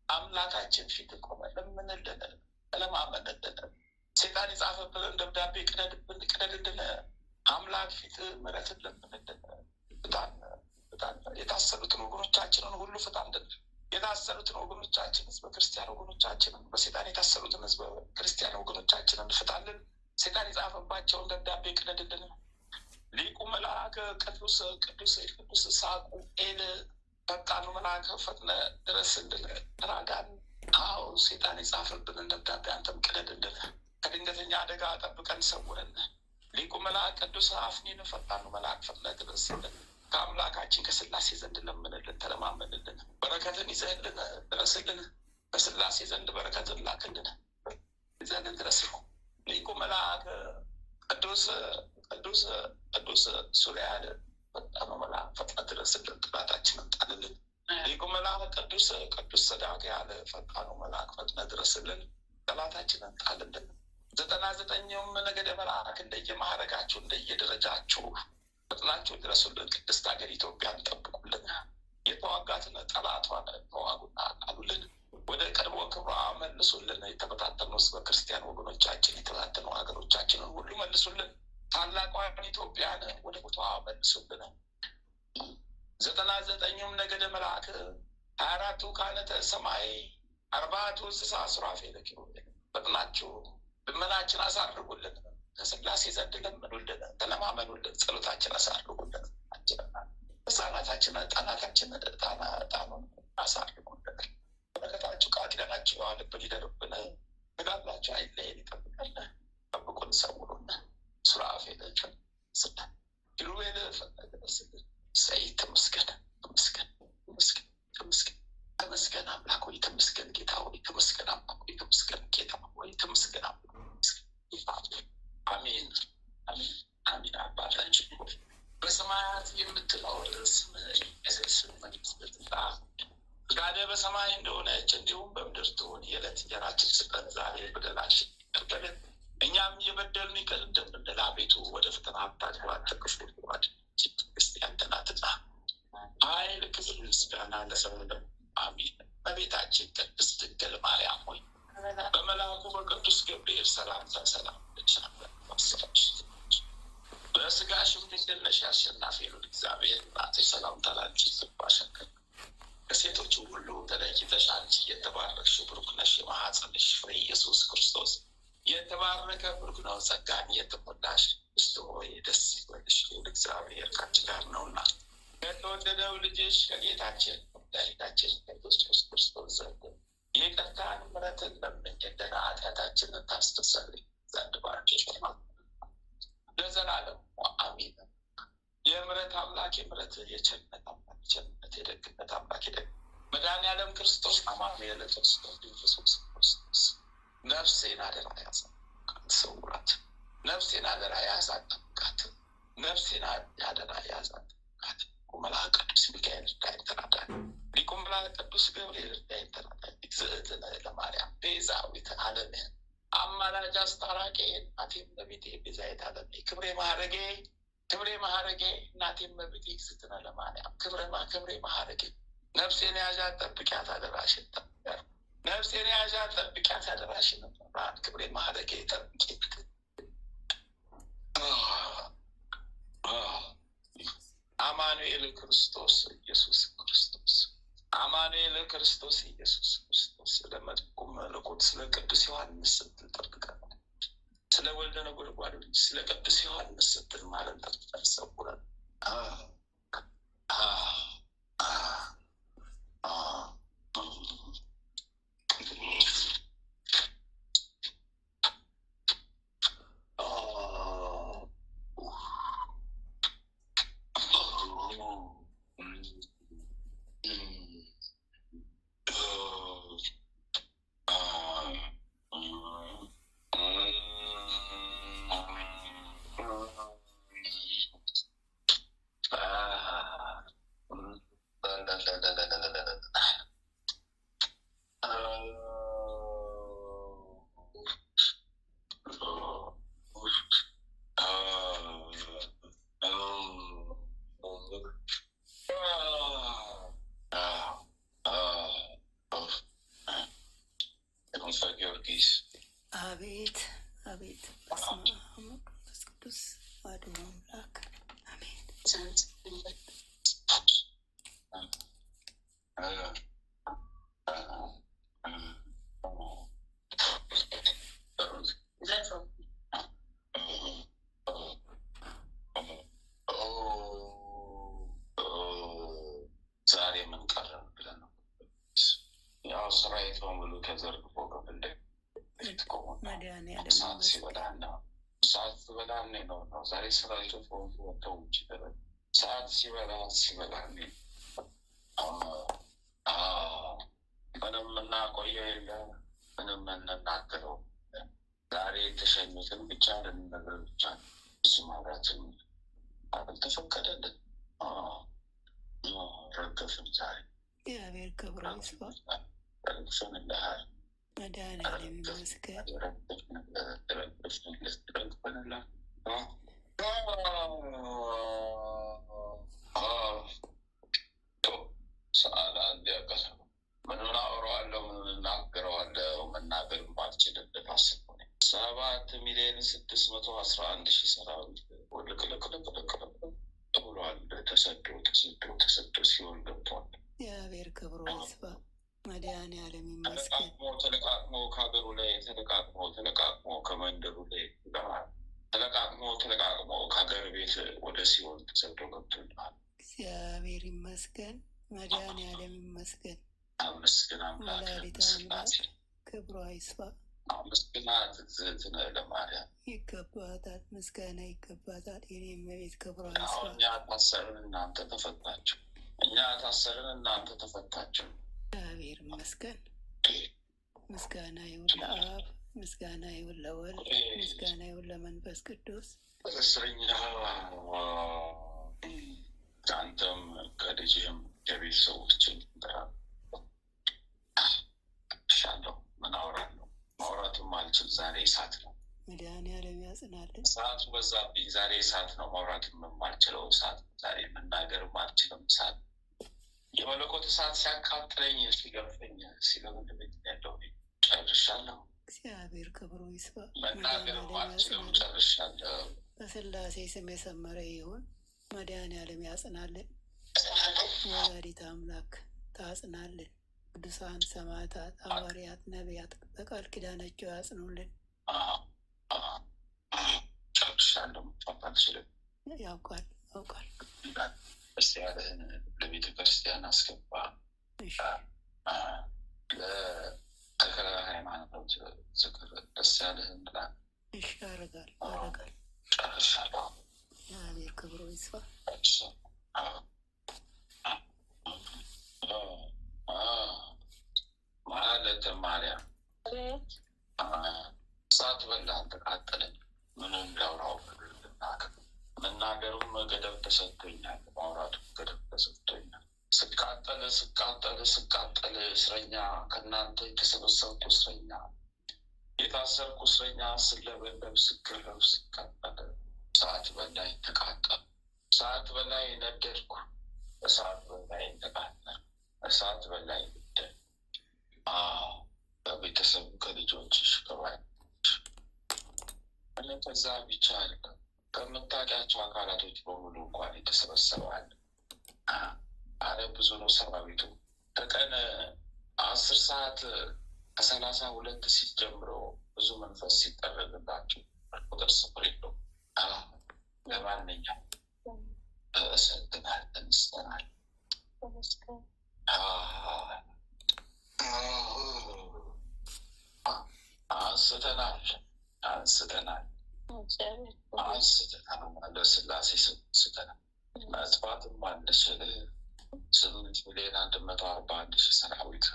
Speaker 2: አምላካችን ፊት ቆመ፣ ለምንልን፣ ተለማመንልን። ሰይጣን የጻፈብንን ደብዳቤ ቅደድብን፣ ቅደድልን። አምላክ ፊት ምሕረትን ለምንልን። ፍታን፣ ፍታን። የታሰሩትን ወገኖቻችንን ሁሉ ፍታልን። የታሰሩትን ወገኖቻችን ህዝበ ክርስቲያን ወገኖቻችንን በሰይጣን የታሰሩትን ህዝበ ክርስቲያን ወገኖቻችንን ፍታልን። ሰይጣን የጻፈባቸውን ደብዳቤ ቅደድልን። ሊቁ መልአክ ቅዱስ ቅዱስ ቅዱስ ሳቁኤል ፈጣኑ መልአክ ፈጥነ ድረስልን፣ ተራዳን። አዎ ሰይጣን የጻፈብንን ደብዳቤ አንተም ቅደድልን። ከድንገተኛ አደጋ ጠብቀን ሰውረን። ሊቁ መልአክ ቅዱስ አፍኒን ፈጣኑ መልአክ ፈጥነ ድረስልን። ከአምላካችን ከስላሴ ዘንድ ለምንልን፣ ተለማመንልን። በረከትን ይዘህልን ድረስልን። ከስላሴ ዘንድ በረከትን ላክልን፣ ይዘህልን ድረስ። ሊቁ መልአክ ቅዱስ ቅዱስ ቅዱስ ሱሪያል ፈጣኑ መልአክ ፈጥነ ድረስልን፣ ጠላታችንን ጣልልን። ሊቁ መልአክ ቅዱስ ቅዱስ ሰዳክያል ፈጣኑ መልአክ ፈጥነ ድረስልን፣ ጠላታችንን ጣልልን። 99ኙም ነገደ መልአክ እንደየማዕረጋችሁ እንደየደረጃችሁ ፈጥናችሁ ድረሱልን። ቅድስት ሀገር ኢትዮጵያን ጠብቁልን። የተዋጋትን ጠላቷን ተዋጉና ጣሉልን። ወደ ቀድሞ ክብሯ መልሱልን። የተበታተኑ ህዝበ ክርስቲያን ወገኖቻችን የተበታተኑ ሀገሮቻችንን ሁሉ መልሱልን። ታላቋን ኢትዮጵያን ወደ ቦታዋ መልሱልን። 99ኙም ነገደ መልአክ 24ቱ ካህናተ ሰማይ 4ቱ እንስሳ ሱራፌል ኪሩቤል ፈጥናችሁ ልመናችን አሳርጉልን። ከስላሴ ዘንድ ለምኑልን፣ ተለማመኑልን። ጸሎታችን አሳርጉልን። ህጻናታችን ህጻናታችን ዕጣኑን አሳርጉልን። በረከታችሁ ቃል ኪዳናችሁ ይዋልብን፣ ይደርብን። ተጋድሏችሁ አይለየን፣ ይጠብቀን። ጠብቁን፣ ሰውሩን። ሱራፌል ስልን ኪሩቤል ድረስልን። እሰይ ተመስገን፣ ተመስገን፣ ተመስገን፣ ተመስገን፣ ተመስገን አምላክ ሆይ ተመስገን፣ ጌታ ሆይ ተመስገን፣ አምላክ ሆይ ተመስገን፣ ጌታ ሆይ ተመስገን፣ አምላክ ጌታ ሆይ። አሜን፣ አሜን፣ አሜን። አባታችን ሆይ በሰማያት የምትኖር ስምህ ይቀደስ፣ መንግስትህ ትምጣ፣ ፈቃድህ በሰማይ እንደሆነች እንዲሁም በምድር ትሁን። የዕለት እንጀራችንን ስጠን ዛሬ፣ በደላችንን ይቅር በለን እኛም የበደሉንን ይቅር እንደምንል፣ አቤቱ ወደ ፈተና አታግባን ከክፉ ሁሉ አድነን እንጂ መንግሥት ያንተ ናትና፣ ኃይል፣ ክብር፣ ምስጋና ለዘላለሙ አሜን። እመቤታችን ቅድስት ድንግል ማርያም ሆይ በመልአኩ በቅዱስ ገብርኤል ሰላምታ ሰላም እልሻለሁ። በስጋሽም ድንግል ነሽ፣ አሸናፊ ልዑል እግዚአብሔር እናትሽ ሰላምታ ላንቺ ይገባሻል። ከሴቶች ሁሉ ተለይተሽ አንቺ የተባረክሽ ብሩክ ነሽ፣ የማኅፀንሽ ፍሬ ኢየሱስ ክርስቶስ የተባረከ ብሩክ ነው። ጸጋን የተሞላሽ ቅድስት ሆይ ደስ ይበልሽ፣ ልዑል እግዚአብሔር ከአንቺ ጋር ነውና ከተወደደው ልጅሽ ከጌታችን መድኃኒታችን ከኢየሱስ ክርስቶስ ዘንድ ይቅርታን ምሕረትን ለምኝልን ኃጢአታችንን ታስተሰርይ ዘንድ ባንቺ ለዘላለሙ አሜን። የምሕረት አምላክ የምሕረት የቸርነት አምላክ የቸርነት የደግነት አምላክ የደግ መድኃኔዓለም ክርስቶስ አማኑኤል ክርስቶስ ኢየሱስ ክርስቶስ ነፍሴን አደራ ያዛት ሰውራት። ነፍሴን አደራ ያዛት ጠብቃት። ነፍሴን አደራ ያዛት ጠብቃት። ሊቁ መልአክ ቅዱስ ሚካኤል እርዳኝ ተራዳኝ። ሊቁ መልአክ ቅዱስ ገብርኤል እርዳኝ ተራዳኝ። እግዝእትነ ለማርያም ቤዛዊተ ዓለም አማላጅ አስታራቂ እናቴ እመቤቴ ቤዛዊተ ዓለም ክብሬ ማዕረጌ ክብሬ ማዕረጌ እናቴ እመቤቴ እግዝእትነ ለማርያም ክብሬ ማዕረጌ ነፍሴን ያዣት ጠብቂያት አደራሽን ጠብቂያት። ነፍሴን ያዣት ጠብቂያት አደራሽን ክብሬ ማዕረጌ ጠብቂ። አማኑኤል ክርስቶስ ኢየሱስ ክርስቶስ አማኑኤል ክርስቶስ ኢየሱስ ክርስቶስ ስለ መጥምቁ መለኮት ስለ ቅዱስ ዮሐንስ ስትል ጠብቀን፣ ስለ ወልደ ነጎድጓድ ልጅ ስለ ቅዱስ ዮሐንስ ስትል ማረን፣ ጠብቀን፣ ሰውረን። ጊዮርጊስ።
Speaker 3: አቤት አቤት። በስመ አብ ወመንፈስ ቅዱስ አሐዱ አምላክ አሜን።
Speaker 2: ዛሬ ምን ቀረን ብለን ነው። ያው ሰራዊት በሙሉ ተዘርግፎ ከፊት ቆሞ
Speaker 3: መድኃኒዓለም
Speaker 2: እሳት
Speaker 3: ይመስገን።
Speaker 2: ሲበላን ነው። እሳት ሲበላን ነው ነው። ዛሬ ሰራዊቱ በሙሉ ወጥተው ውጭ ደረገ። እሳት ሲበላ ሲበላን ነው። ምንም እናቆየው የለ፣ ምንም እንናገረው። ዛሬ የተሸኙትን ብቻ ልንነግር ብቻ እሱ ማውራትን አልተፈቀደልን። ረገፍን ዛሬ።
Speaker 3: እግዚአብሔር ክብሩ ይስፋ።
Speaker 2: ረግፈንልሃል።
Speaker 3: መድኃኒዓለም ይመስገን።
Speaker 2: ምኑን አወራዋለሁ? ምኑን እናገረዋለሁ? መናገርም አልችልበት። አስብ፣ 7,611,000 ሰራዊት ልቅልቅልቅልቅ ብሏል። ተሰዶ ተሰዶ ተሰዶ ሲሆን ገብቷል።
Speaker 3: እግዚአብሔር ክብሩ ይስፋ። መድኃኒዓለም ይመስገን።
Speaker 2: ተለቃቅሞ ተለቃቅሞ ከሀገሩ ላይ፣ ተለቃቅሞ ተለቃቅሞ ከመንደሩ ላይ፣ ተለቃቅሞ ተለቃቅሞ ከሀገር ቤት ወደ ሲኦል ተሰዶ ገብቶልሃል።
Speaker 3: እግዚአብሔር ይመስገን። መድኃኒዓለም ይመስገን።
Speaker 2: አመስግን አምላክ።
Speaker 3: ወላዲተ አምላክ
Speaker 2: ስላሴ።
Speaker 3: ክብሯ ይስፋ።
Speaker 2: አመስግናት እግዝእትነ ለማርያም።
Speaker 3: ይገባታል፣ ምስጋና ይገባታል። የኔ እመቤት ክብሯ ይስፋ።
Speaker 2: አሁን እኛ ታሰርን፣ እናንተ ተፈታችሁ። እኛ ታሰርን፣ እናንተ ተፈታችሁ።
Speaker 3: እግዚአብሔር ይመስገን። ምስጋና ይሁን ለአብ፣ ምስጋና ይሁን ለወልድ፣ ምስጋና ይሁን ለመንፈስ ቅዱስ።
Speaker 2: እስረኛ ከአንተም ከልጅህም ከቤተሰቦችን ሻለሁ። ምን አወራለሁ? ማውራትም አልችል። ዛሬ እሳት ነው።
Speaker 3: መድኃኒዓለም ያጽናልን።
Speaker 2: እሳቱ በዛብኝ። ዛሬ እሳት ነው። ማውራትም የማልችለው እሳት ነው። ዛሬ መናገርም አልችልም። እሳት፣ የመለኮት እሳት ሲያቃጥለኝ፣ ሲገርፈኝ፣ ሲለበልበኝ ያለው ጨርሻለሁ።
Speaker 3: እግዚአብሔር ክብሩ ይስፋ።
Speaker 2: መናገርም
Speaker 3: መድኃኒዓለም
Speaker 2: አልችልም።
Speaker 3: ያጽናልን።
Speaker 2: ጨርሻለሁ።
Speaker 3: በስላሴ ስም የሰመረ ይሁን። መድኃኒዓለም ያጽናልን። ወላዲተ አምላክ ታጽናልን። ቅዱሳን ሰማዕታት፣ ሐዋርያት፣ ነቢያት በቃል ኪዳናቸው ያጽኑልን።
Speaker 2: ጨርሻለሁ። መጥፋት አልችልም።
Speaker 3: ያውቃል ያውቃል።
Speaker 2: ደስ ያለህን ለቤተ ክርስቲያን አስገባ።
Speaker 3: እሺ።
Speaker 2: ለተክለ ሃይማኖት ዝክር ደስ ያለህን ብላ።
Speaker 3: እሺ፣ አረጋል አረጋል።
Speaker 2: ጨርሻለሁ።
Speaker 3: እግዚአብሔር ክብሩ ይስፋ።
Speaker 2: ማለተ ማርያም፣ እሳት በላን፣ ተቃጠልን። ምንም ላውራው መናገሩም ገደብ ተሰጥቶኛል። ማውራቱ ገደብ ተሰጥቶኛል። ስቃጠል ስቃጠል ስቃጠል እስረኛ፣ ከእናንተ የተሰበሰብኩ እስረኛ፣ የታሰርኩ እስረኛ፣ ስለበለብ ስገረፍ ስቃጠል እሳት በላይ ተቃጠል፣ እሳት በላይ ነደድኩ፣ እሳት በላይ ተቃጠል፣ እሳት በላይ ነደድኩ። ከቤተሰብ፣ ከልጆችሽ፣ ከባልሽ፣ እኔ ከዛ ብቻ አይደለም፣ ከምታውቂያቸው አካላቶች በሙሉ እንኳን የተሰበሰበ አለ። አረ ብዙ ነው ሰራዊቱ። ከቀን 10 ሰዓት ከ32 ሲል ጀምሮ ብዙ መንፈስ ሲጠረግላቸው ቁጥር ስፍር የለውም። ለማንኛውም ተሰጥተናል፣ ተነስተናል፣ አንስተናል፣ አንስተናል፣ አንስተናል። ለስላሴ ስም አንስተናል። መጥፋትም አንችል። 8,141,000 ሰራዊት።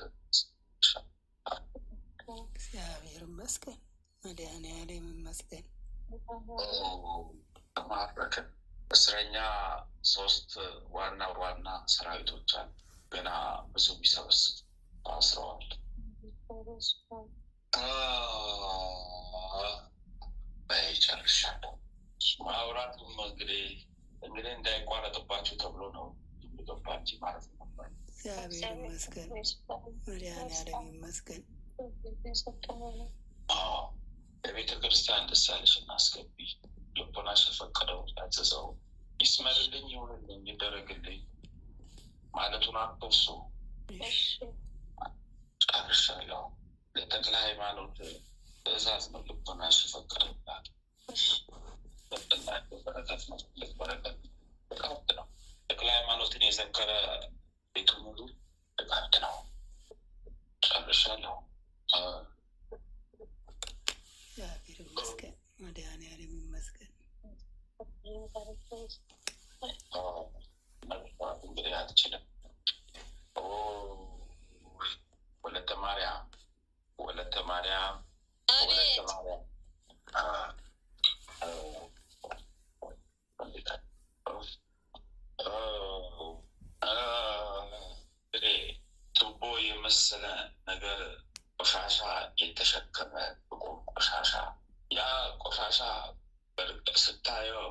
Speaker 3: እግዚአብሔር ይመስገን፣ መድኃኔዓለም ይመስገን።
Speaker 2: ተማረክን። እስረኛ 3 ዋና ዋና ሰራዊቶች አሉ። ገና ብዙ የሚሰበስብ ታስረዋል። ጨርሻለሁ። ማውራቱም እንግዲህ እንዳይቋረጥባችሁ ተብሎ ነው የሚገባችሁ ማለት ነው።
Speaker 3: እግዚአብሔር ይመስገን፣ መድኃኔዓለም ይመስገን።
Speaker 2: ለቤተ ክርስቲያን ደስ ያለሽ እናስገቢ። ልቦናሽ የፈቀደው ያዘዘው ይስመርልኝ፣ ይሁንልኝ፣ ይደረግልኝ ማለቱን አትርሱ። ጨርሻለሁ። ለተክለ ሃይማኖት ትእዛዝ ነው። ልቦናሽ የፈቀደላት በረከት ነው። ትልቅ በረከት ሀብት ነው። ተክለ ሃይማኖትን የዘከረ ቤቱ ሙሉ ሀብት ነው። ጨርሻለሁ።
Speaker 3: እግዚአብሔር ይመስገን፣ መድኃኔዓለም ይመስገን።
Speaker 2: መግባት እንግዲህ አትችልም። ወለተ ማርያም፣ ወለተ ማርያም፣ ወለተ ማርያም። ቱቦ የመሰለ ነገር ቆሻሻ የተሸከመ ጥቁር ቆሻሻ። ያ ቆሻሻ ስታየው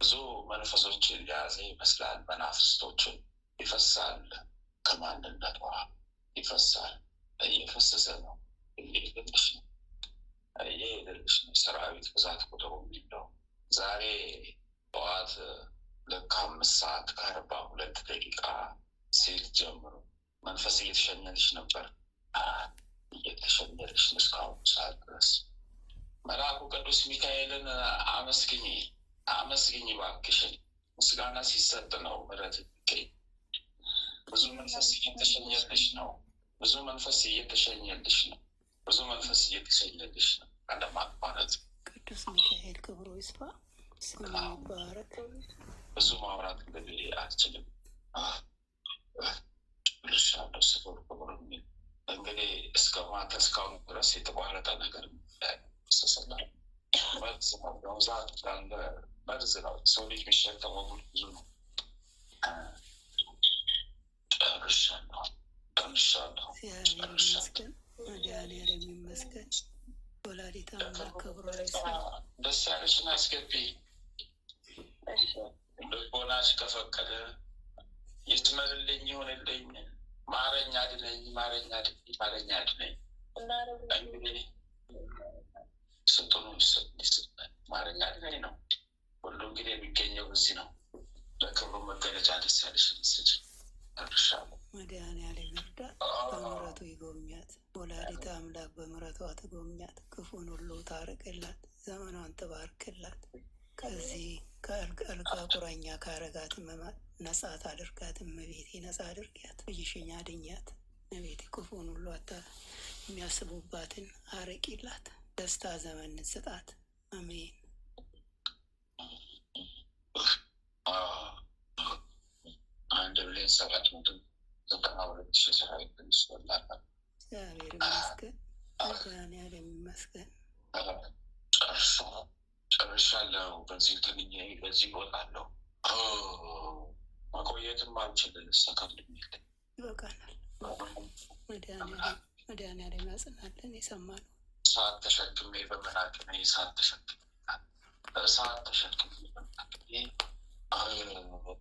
Speaker 2: ብዙ መንፈሶችን የያዘ ይመስላል። መናፍስቶችን ይፈሳል፣ ከማንነቷ ይፈሳል። እየፈሰሰ ነው። እየሄደልሽ ነው፣ እየሄደልሽ ነው። ሰራዊት ብዛት ቁጥሩ የሚለው ዛሬ ጠዋት ልክ 5:42 ሲል ጀምሮ መንፈስ እየተሸኘልሽ ነበር። እየተሸኘልሽ ነው እስካሁን ሰዓት ድረስ። መልአኩ ቅዱስ ሚካኤልን አመስግኝ፣ አመስግኝ እባክሽን። ምስጋና ሲሰጥ ነው ምሕረት የሚገኝ። ብዙ መንፈስ እየተሸኘልሽ ነው። ብዙ መንፈስ እየተሸኘልሽ ነው። ብዙ መንፈስ እየተሸኘልሽ ነው። አለማቋረጥ።
Speaker 3: ቅዱስ ሚካኤል ክብሩ ይስፋ፣ ስሙ ይባረክ።
Speaker 2: ብዙ ማውራት እንግዲህ አልችልም። ጨርሻለሁ። ስፍር ክብር የሚል እንግዲህ እስከ ማታ እስካሁን ድረስ የተቋረጠ ነገር ሰሰላል። መርዝ ነው። በብዛት እንዳለ መርዝ ነው። ሰው ልጅ የሚሸከመው ብዙ ነው። ጨርሻለሁ፣ ጨርሻለሁ።
Speaker 3: እግዚአብሔር ይመስገን፣ መድኃኔዓለም ይመስገን። ወላዲተ አምላክ ክብሯ ይስፋ።
Speaker 2: ደስ ያለሽን አስገቢ። ልቦናሽ ከፈቀደ ይስመርልኝ፣ ይሁንልኝ፣ ማረኝ፣ አድነኝ፣ ማረኝ፣ አድነኝ፣ ማረኝ፣ አድነኝ። እንግዲህ ስጡኑ ይሰጣል። ማረኝ፣ አድነኝ ነው ሁሉ እንግዲህ የሚገኘው እዚህ ነው። ለክብሩ መገለጫ ደስ ያለሽን ስጭ። ጨርሻለሁ።
Speaker 3: መድኃኔዓለም ይርዳት፣ በምሕረቱ ይጎብኛት። ወላዲተ አምላክ በምሕረቷ ትጎብኛት፣ ክፉን ሁሉ ታርቅላት፣ ዘመኗን ትባርክላት። ከዚህ ከአልጋ ቁራኛ ካረጋት ነጻ ታድርጋት። እመቤቴ ነጻ አድርጊያት፣ ልጅሽን አድኛት። እመቤቴ ክፉን ሁሉ የሚያስቡባትን አርቂላት፣ ደስታ ዘመን ስጣት። አሜን።
Speaker 2: 1,792,000 ሰራዊት ተነስቶላታል።
Speaker 3: እግዚአብሔር ይመስገን፣ መድኃኔዓለም ይመስገን።
Speaker 2: ጨርሻለሁ። በዚህ ትንኝ በዚህ እወጣለሁ። መቆየትም አልችልም። ሰከንድ የሚል
Speaker 3: ይበቃናል። መድኃኔዓለም ያጽናልን። የሰማነው
Speaker 2: እሳት ተሸክሜ በመናቅሜ እሳት ተሸክሜ እሳት ተሸክሜ በመናቅሜ ጨርሻለሁ።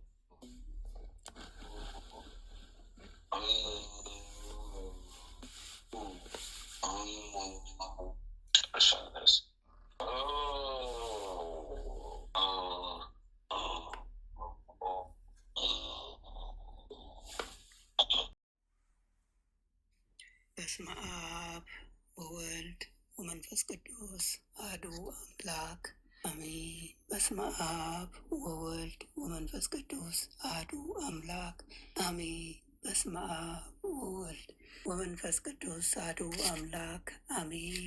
Speaker 3: በስመ አብ ወወልድ ወመንፈስ ቅዱስ አሐዱ አምላክ አሜን። በስመ አብ ወወልድ ወመንፈስ ቅዱስ አሐዱ አምላክ አሜን። በስመ አብ ወወልድ ወመንፈስ ቅዱስ አሐዱ አምላክ አሜን።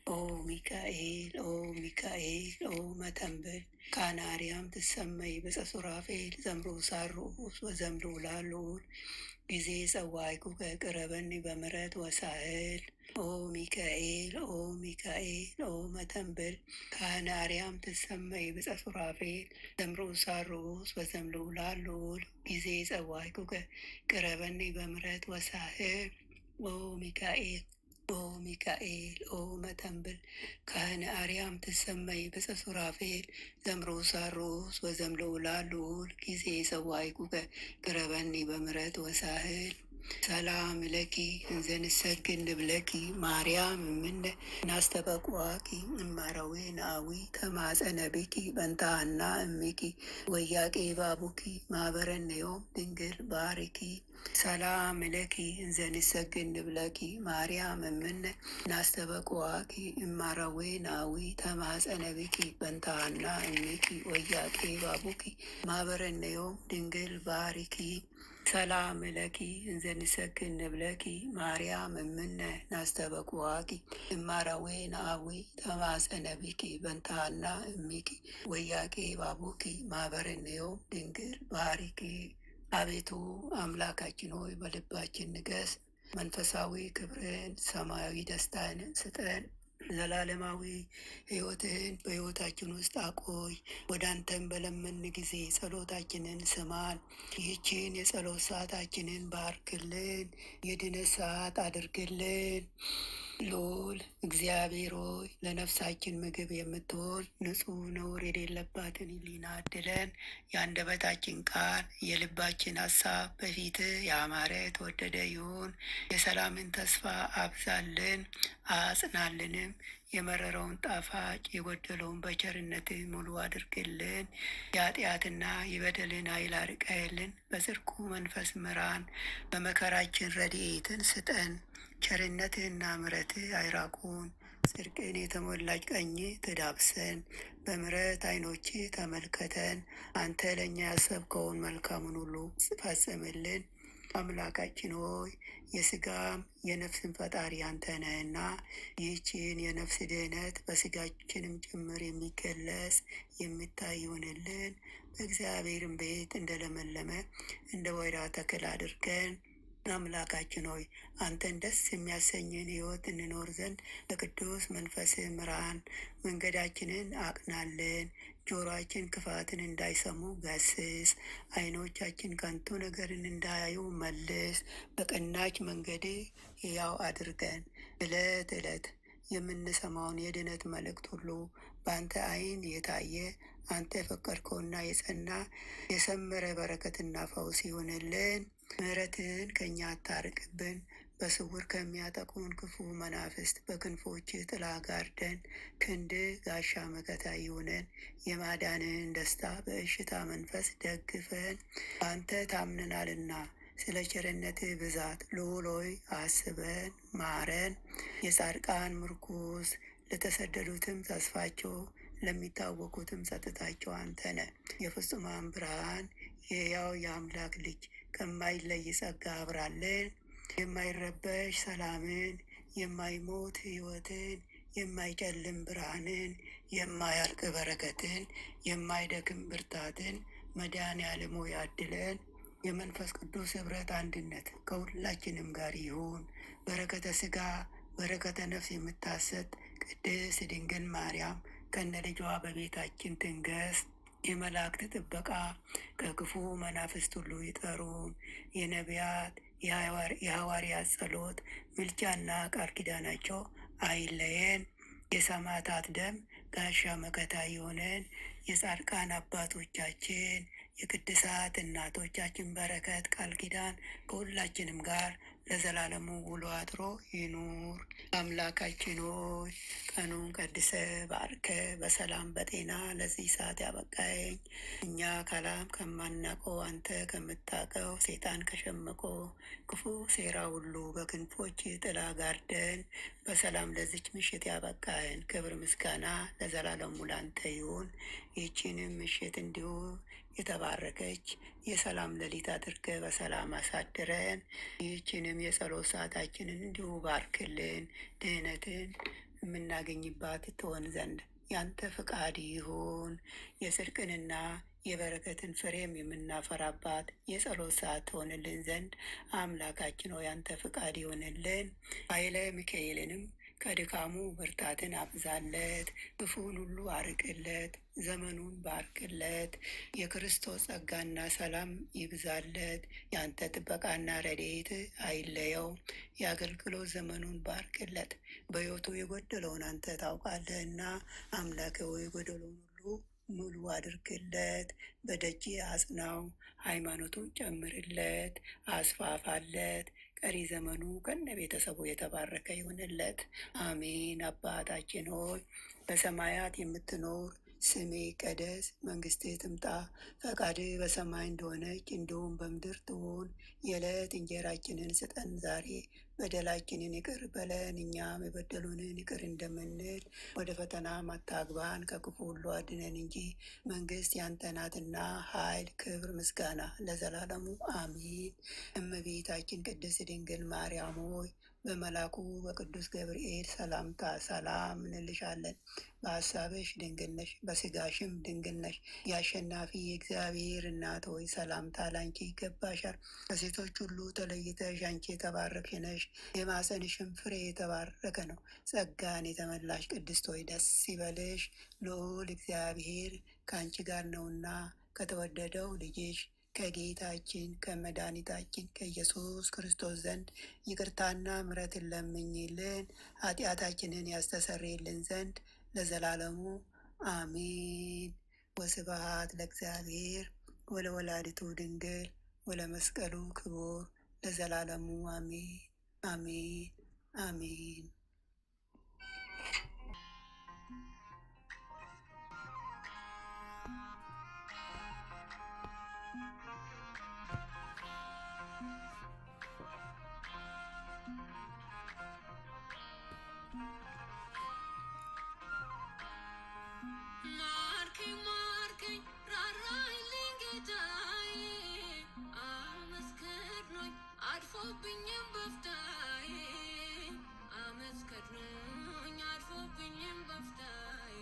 Speaker 3: ኦ ሚካኤል ኦ ሚካኤል ኦ መተንብል ካናርያም ትሰመይ ብፀ ሱራፌል ዘምሩሳር ርኡስ ወዘምልዑላን ልዑል ጊዜ ጸዋይኩከ ቅረበኒ በምሕረት ወሳህል። ኦ ሚካኤል ኦ ሚካኤል ኦ መተንብል ካህነ አርያም ትሰመይ ብፀ ሱራፌል ዘምርኡሳር ርኡስ ወዘምልዑላን ልዑል ጊዜ ጸዋይኩከ ቅረበኒ በምሕረት ወሳህል። ኦ ሚካኤል ኦ ሚካኤል ኦ መተንብል ካህነ አርያም ትሰመይ ብፀ ሱራፌል ዘምርኡሳር ርኡስ ወዘምልዑላን ልዑል ጊዜ ጸዋይኩከ ቅረበኒ በምሕረት ወሳህል። ሰላም ለኪ እንዘ ንሰግድ ንብለኪ ማርያም እምነ ናስተበቋኪ እማረዌ ናአዊ ተማጸነ ብኪ በንታና እሚኪ ወያቄ ባቡኪ ማህበረነ ዮም ድንግል ባርኪ። ሰላም ለኪ እንዘ ንሰግድ ንብለኪ ማርያም እምነ ናስተበቋኪ እማረዌ ናአዊ ተማጸነ ብኪ በንታና እሚኪ ወያቄ ባቡኪ ማህበረነ ዮም ድንግል ባርኪ። ሰላም ለኪ እንዘ ንሰግድ ንብለኪ ማርያም እምነ ናስተበቁዋኪ እማረዌ ነአዊ ተማጸነ ብኪ በንታና እሚኪ ወያቄ ባቡኪ ማህበረነ ዮም ድንግል ባርኪ። አቤቱ አምላካችን ሆይ በልባችን ንገስ። መንፈሳዊ ክብርን ሰማያዊ ደስታን ስጠን። ዘላለማዊ ሕይወትህን በሕይወታችን ውስጥ አቆይ። ወደ አንተም በለመን ጊዜ ጸሎታችንን ስማን። ይህችን የጸሎት ሰዓታችንን ባርክልን፣ የድነት ሰዓት አድርግልን። ልዑል እግዚአብሔር ሆይ ለነፍሳችን ምግብ የምትሆን ንጹሕ ነውር የሌለባትን ሕሊና አድለን። የአንደበታችን ቃል የልባችን ሀሳብ በፊትህ ያማረ የተወደደ ይሁን። የሰላምን ተስፋ አብዛልን አጽናልንም። የመረረውን ጣፋጭ የጎደለውን በቸርነትህ ሙሉ አድርግልን። የኃጢአትና የበደልን ኃይል አርቀህልን በጽድቁ መንፈስ ምራን። በመከራችን ረድኤትን ስጠን። ቸርነትህና ምሕረትህ አይራቁን። ጽድቅን የተሞላች ቀኝ ትዳብሰን። በምሕረት ዓይኖችህ ተመልከተን። አንተ ለእኛ ያሰብከውን መልካሙን ሁሉ ፈጽምልን። አምላካችን ሆይ የስጋም የነፍስን ፈጣሪ አንተ ነህና ይህችን የነፍስ ድህነት በስጋችንም ጭምር የሚገለጽ የሚታይ ይሁንልን። በእግዚአብሔርም ቤት እንደለመለመ እንደ ወይራ ተክል አድርገን። አምላካችን ሆይ አንተን ደስ የሚያሰኝን ሕይወት እንኖር ዘንድ በቅዱስ መንፈስህ ምራን። መንገዳችንን አቅናልን። ጆሮአችን ክፋትን እንዳይሰሙ ገስጽ። ዓይኖቻችን ከንቱ ነገርን እንዳያዩ መልስ። በቀናች መንገድ ሕያው አድርገን። ዕለት ዕለት የምንሰማውን የድነት መልእክት ሁሉ በአንተ ዓይን የታየ አንተ የፈቀድከውና የጸና የሰመረ በረከትና ፈውስ ይሁንልን። ምሕረትህን ከእኛ አታርቅብን። በስውር ከሚያጠቁን ክፉ መናፍስት በክንፎችህ ጥላ ጋርደን። ክንድህ ጋሻ መከታ ይሁነን። የማዳንህን ደስታ በእሽታ መንፈስ ደግፈን። በአንተ ታምነናልና ስለ ቸርነትህ ብዛት ልዑል ሆይ አስበን ማረን። የጻድቃን ምርኩዝ ለተሰደዱትም ተስፋቸው ለሚታወቁትም ጸጥታቸው አንተ ነህ። የፍጹማን ብርሃን የሕያው የአምላክ ልጅ ከማይለይ ጸጋ አብራልን። የማይረበሽ ሰላምን፣ የማይሞት ሕይወትን፣ የማይጨልም ብርሃንን፣ የማያልቅ በረከትን፣ የማይደክም ብርታትን መድኃኔዓለም ሆይ አድለን። የመንፈስ ቅዱስ ኅብረት አንድነት ከሁላችንም ጋር ይሁን። በረከተ ሥጋ በረከተ ነፍስ የምታሰጥ ቅድስት ድንግል ማርያም ከነ ልጇ በቤታችን ትንገስ። የመላእክት ጥበቃ ከክፉ መናፍስት ሁሉ ይጠሩን። የነቢያት የሐዋርያት ጸሎት ምልጃና ቃል ኪዳናቸው አይለየን። የሰማዕታት ደም ጋሻ መከታ ይሆነን። የጻድቃን አባቶቻችን የቅድሳት እናቶቻችን በረከት ቃል ኪዳን ከሁላችንም ጋር ለዘላለሙ ውሎ አድሮ ይኑር። አምላካችን ሆይ ቀኑን ቀድሰ ባርከ በሰላም በጤና ለዚህ ሰዓት ያበቃኝ እኛ ከላም ከማናውቀው አንተ ከምታውቀው ሴጣን ከሸመቀው ክፉ ሴራ ሁሉ በክንፎች ጥላ ጋርደን በሰላም ለዚች ምሽት ያበቃህን ክብር ምስጋና ለዘላለሙ ላንተ ይሁን። ይህችንም ምሽት እንዲሁ የተባረከች የሰላም ሌሊት አድርገህ በሰላም አሳድረን። ይህችንም የጸሎት ሰዓታችንን እንዲሁ ባርክልን። ድህነትን የምናገኝባት ትሆን ዘንድ ያንተ ፍቃድ ይሁን። የጽድቅንና የበረከትን ፍሬም የምናፈራባት የጸሎት ሰዓት ትሆንልን ዘንድ አምላካችን ሆይ ያንተ ፍቃድ ይሁንልን። ኃይለ ሚካኤልንም ከድካሙ ብርታትን አብዛለት፣ ክፉን ሁሉ አርቅለት፣ ዘመኑን ባርክለት። የክርስቶስ ጸጋና ሰላም ይብዛለት፣ የአንተ ጥበቃና ረድኤት አይለየው። የአገልግሎት ዘመኑን ባርክለት። በሕይወቱ የጎደለውን አንተ ታውቃለህና አምላኬ ሆይ የጎደለውን ሁሉ ሙሉ አድርግለት። በደጅ አጽናው፣ ሃይማኖቱን ጨምርለት፣ አስፋፋለት። ቀሪ ዘመኑ ከነ ቤተሰቡ የተባረከ ይሁንለት። አሜን። አባታችን ሆይ በሰማያት የምትኖር ስምህ ይቀደስ፣ መንግስትህ ትምጣ፣ ፈቃድህ በሰማይ እንደሆነች እንዲሁም በምድር ትሁን። የዕለት እንጀራችንን ስጠን ዛሬ፣ በደላችንን ይቅር በለን እኛም የበደሉንን ይቅር እንደምንል፣ ወደ ፈተናም አታግባን ከክፉ ሁሉ አድነን እንጂ መንግስት ያንተ ናትና፣ ኃይል፣ ክብር፣ ምስጋና ለዘላለሙ አሜን። እመቤታችን ቅድስት ድንግል ማርያም ሆይ በመልአኩ በቅዱስ ገብርኤል ሰላምታ ሰላም እንልሻለን። በሐሳብሽ ድንግል ነሽ፣ በስጋሽም ድንግል ነሽ። የአሸናፊ የእግዚአብሔር እናት ሆይ ሰላምታ ላንቺ ይገባሻል። ከሴቶች ሁሉ ተለይተሽ አንቺ የተባረክሽ ነሽ፣ የማኅፀንሽም ፍሬ የተባረከ ነው። ጸጋን የተመላሽ ቅድስት ሆይ ደስ ይበልሽ፣ ልዑል እግዚአብሔር ከአንቺ ጋር ነውና ከተወደደው ልጅሽ ከጌታችን ከመድኃኒታችን ከኢየሱስ ክርስቶስ ዘንድ ይቅርታና ምሕረትን ለምኝልን ኃጢአታችንን ያስተሰርይልን ዘንድ ለዘላለሙ አሜን። ወስብሐት ለእግዚአብሔር ወለወላዲቱ ድንግል ወለመስቀሉ ክቡር ለዘላለሙ አሜን አሜን አሜን።
Speaker 4: ማርከኝ ማርከኝ ራራህልኝ ጌታዬ፣ አመስከድኖኝ አድፎብኝም በፍታዬ፣ አመስከድኖኝ አድፎብኝም በፍታዬ።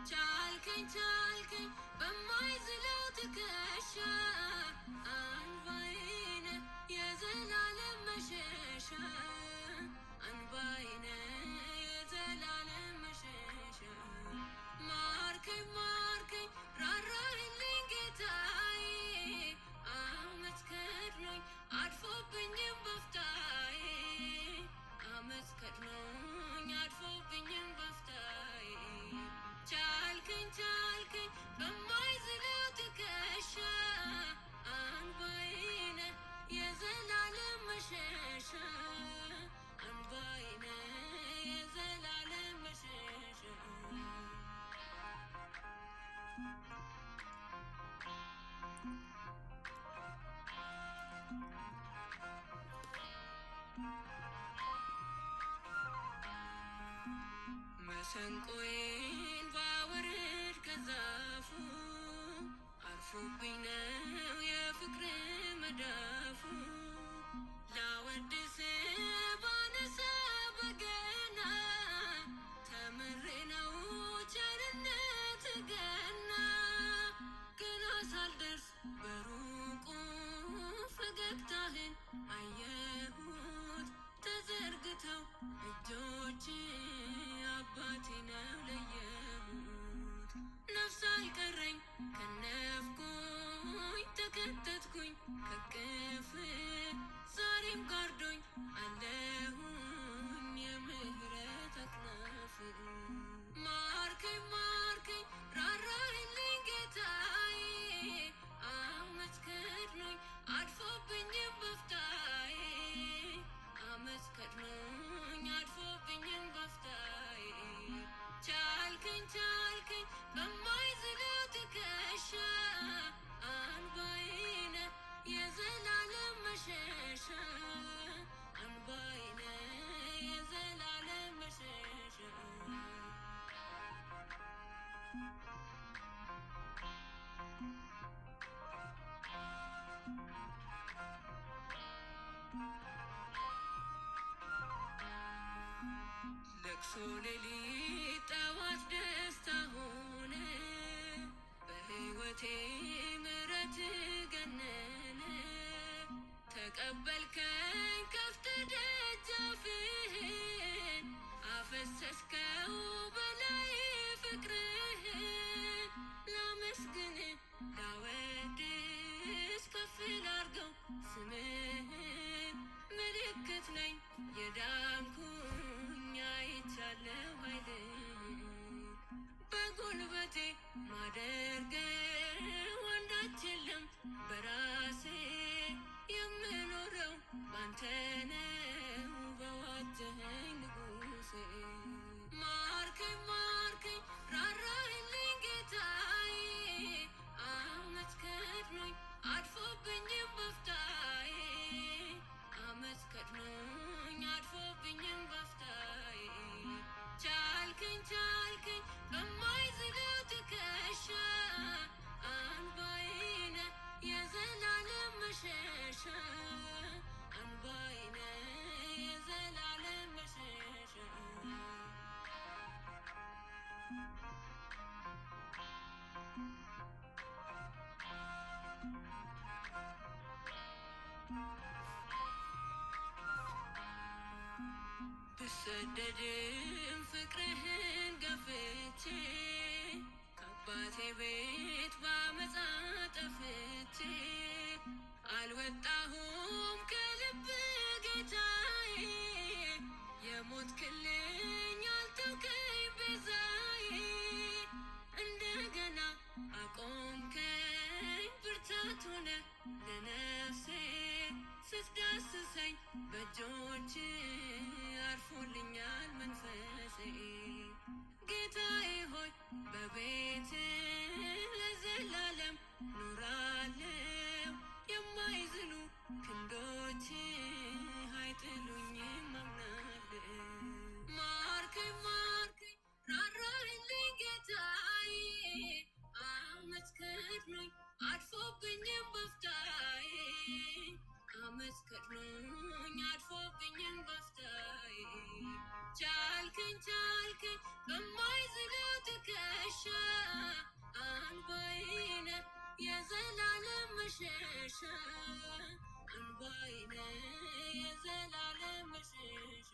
Speaker 4: ቻልከኝ ቻልከኝ በማይዝለው ትከሻ፣ አንባዬ ነህ የዘላለም መሸሻ፣ አንባዬ ነህ የዘላለም መሸሻ። ማርከኝ ማርከኝ ራራህልኝ ጌታዬ፣ አመት ከድኖኝ አድፎብኝም በፍታዬ፣ አመት ከድኖኝ አድፎብኝም በፍታዬ። ቻልከኝ ቻልከኝ በማይዝለው ትከሻ፣ አንባዬ ነህ የዘላለም መሸሻ፣ አንባዬ ነህ የዘላለም መሸሻ። መሰንቆዬን ባወርድ ከዛፉ፣ አርፎብኝ ነው የፍቅር መዳፉ። ላወድስ ባነሳ በገና፣ ተምሬ ነው ቸርነት ገና። ገና ሳልደርስ በሩቁ ፈገግታህን አየሁት፣ ተዘርግተው እጆች አባቴ ነው ለየሁት። ነፍስ አልቀረኝ ከነፍኩኝ ተከተትኩኝ ከቅፍ፣ ዛሬም ጋርዶኝ አለሁኝ የምህረት አክናፍ። ማርከኝ ማርከኝ ራራህልኝ ጌታዬ፣ አመት ከድኖኝ አድፎብኝም በፍታዬ፣ አመት ከድኖኝ አድፎብኝም በፍታዬ። ቻልከኝ ቻልከኝ በማይዝለው ትከሻ፣ አንባዬ ነህ የዘላለም መሸሻ፣ አንባዬ ነህ የዘላለም መሸሻ። ለቅሶ ሌሊት ጠዋት ደስታ ሆነ፣ በሕይወቴ ምሕረት ገነነ። ተቀበልከኝ ከፍተ ደጃፍህን፣ አፈሰስከው በላይ ፍቅርህን። ላመስግን ላወድስ ከፍ ላርገው ስምህን፣ ምልክት ነኝ የዳንኩኝ አይቻለሁ ኃይልህን። በጉልበቴ ማደርገው አንዳች የለም፣ በራሴ የምኖረው ባንተ ነው በዋጀኸኝ ንጉሴ። ማርከኝ ማርከኝ ራራህልኝ ጌታዬ፣ አመት ከድኖኝ አድፎብኝም በፍታዬ፣ አመት ከድኖኝ አድፎብኝም በፍታዬ። ቻልከኝ ቻልከኝ በማይዝለው ትከሻ፣ አንባዬ ነህ የዘላለም መሸሻ፣ አንባዬ ነህ የዘላለም መሸሻ። ብሰደድም ፍቅርህን ገፍቼ፣ ከአባቴ ቤት ባመፃ ጠፍቼ፣ አልወጣሁም ከልብ ጌታዬ፣ የሞት ክልኝ አልተውከኝ ቤዛዬ። እንደገና አቆምከኝ ብርታት ሆነ ለነፍሴ፣ ስትዳስሰኝ በእጆች አርፎልኛል መንፈሴ። ጌታዬ ሆይ በቤት ለዘላለም ኖራለው፣ የማይዝሉ ክንዶች አይጥሉኝም አምናለሁ። ማርከኝ ማርከኝ ራራህልኝ ጌታዬ፣ አመት ከድኖኝ አድፎብኝም በፍታዬ፣ አመት ከድኖኝ አድፎብኝም በፍታዬ። ቻልከኝ ቻልከኝ በማይዝለው ትከሻ፣ አንባዬ ነህ የዘላለም መሸሻ፣ አንባዬ ነህ የዘላለም መሸሻ።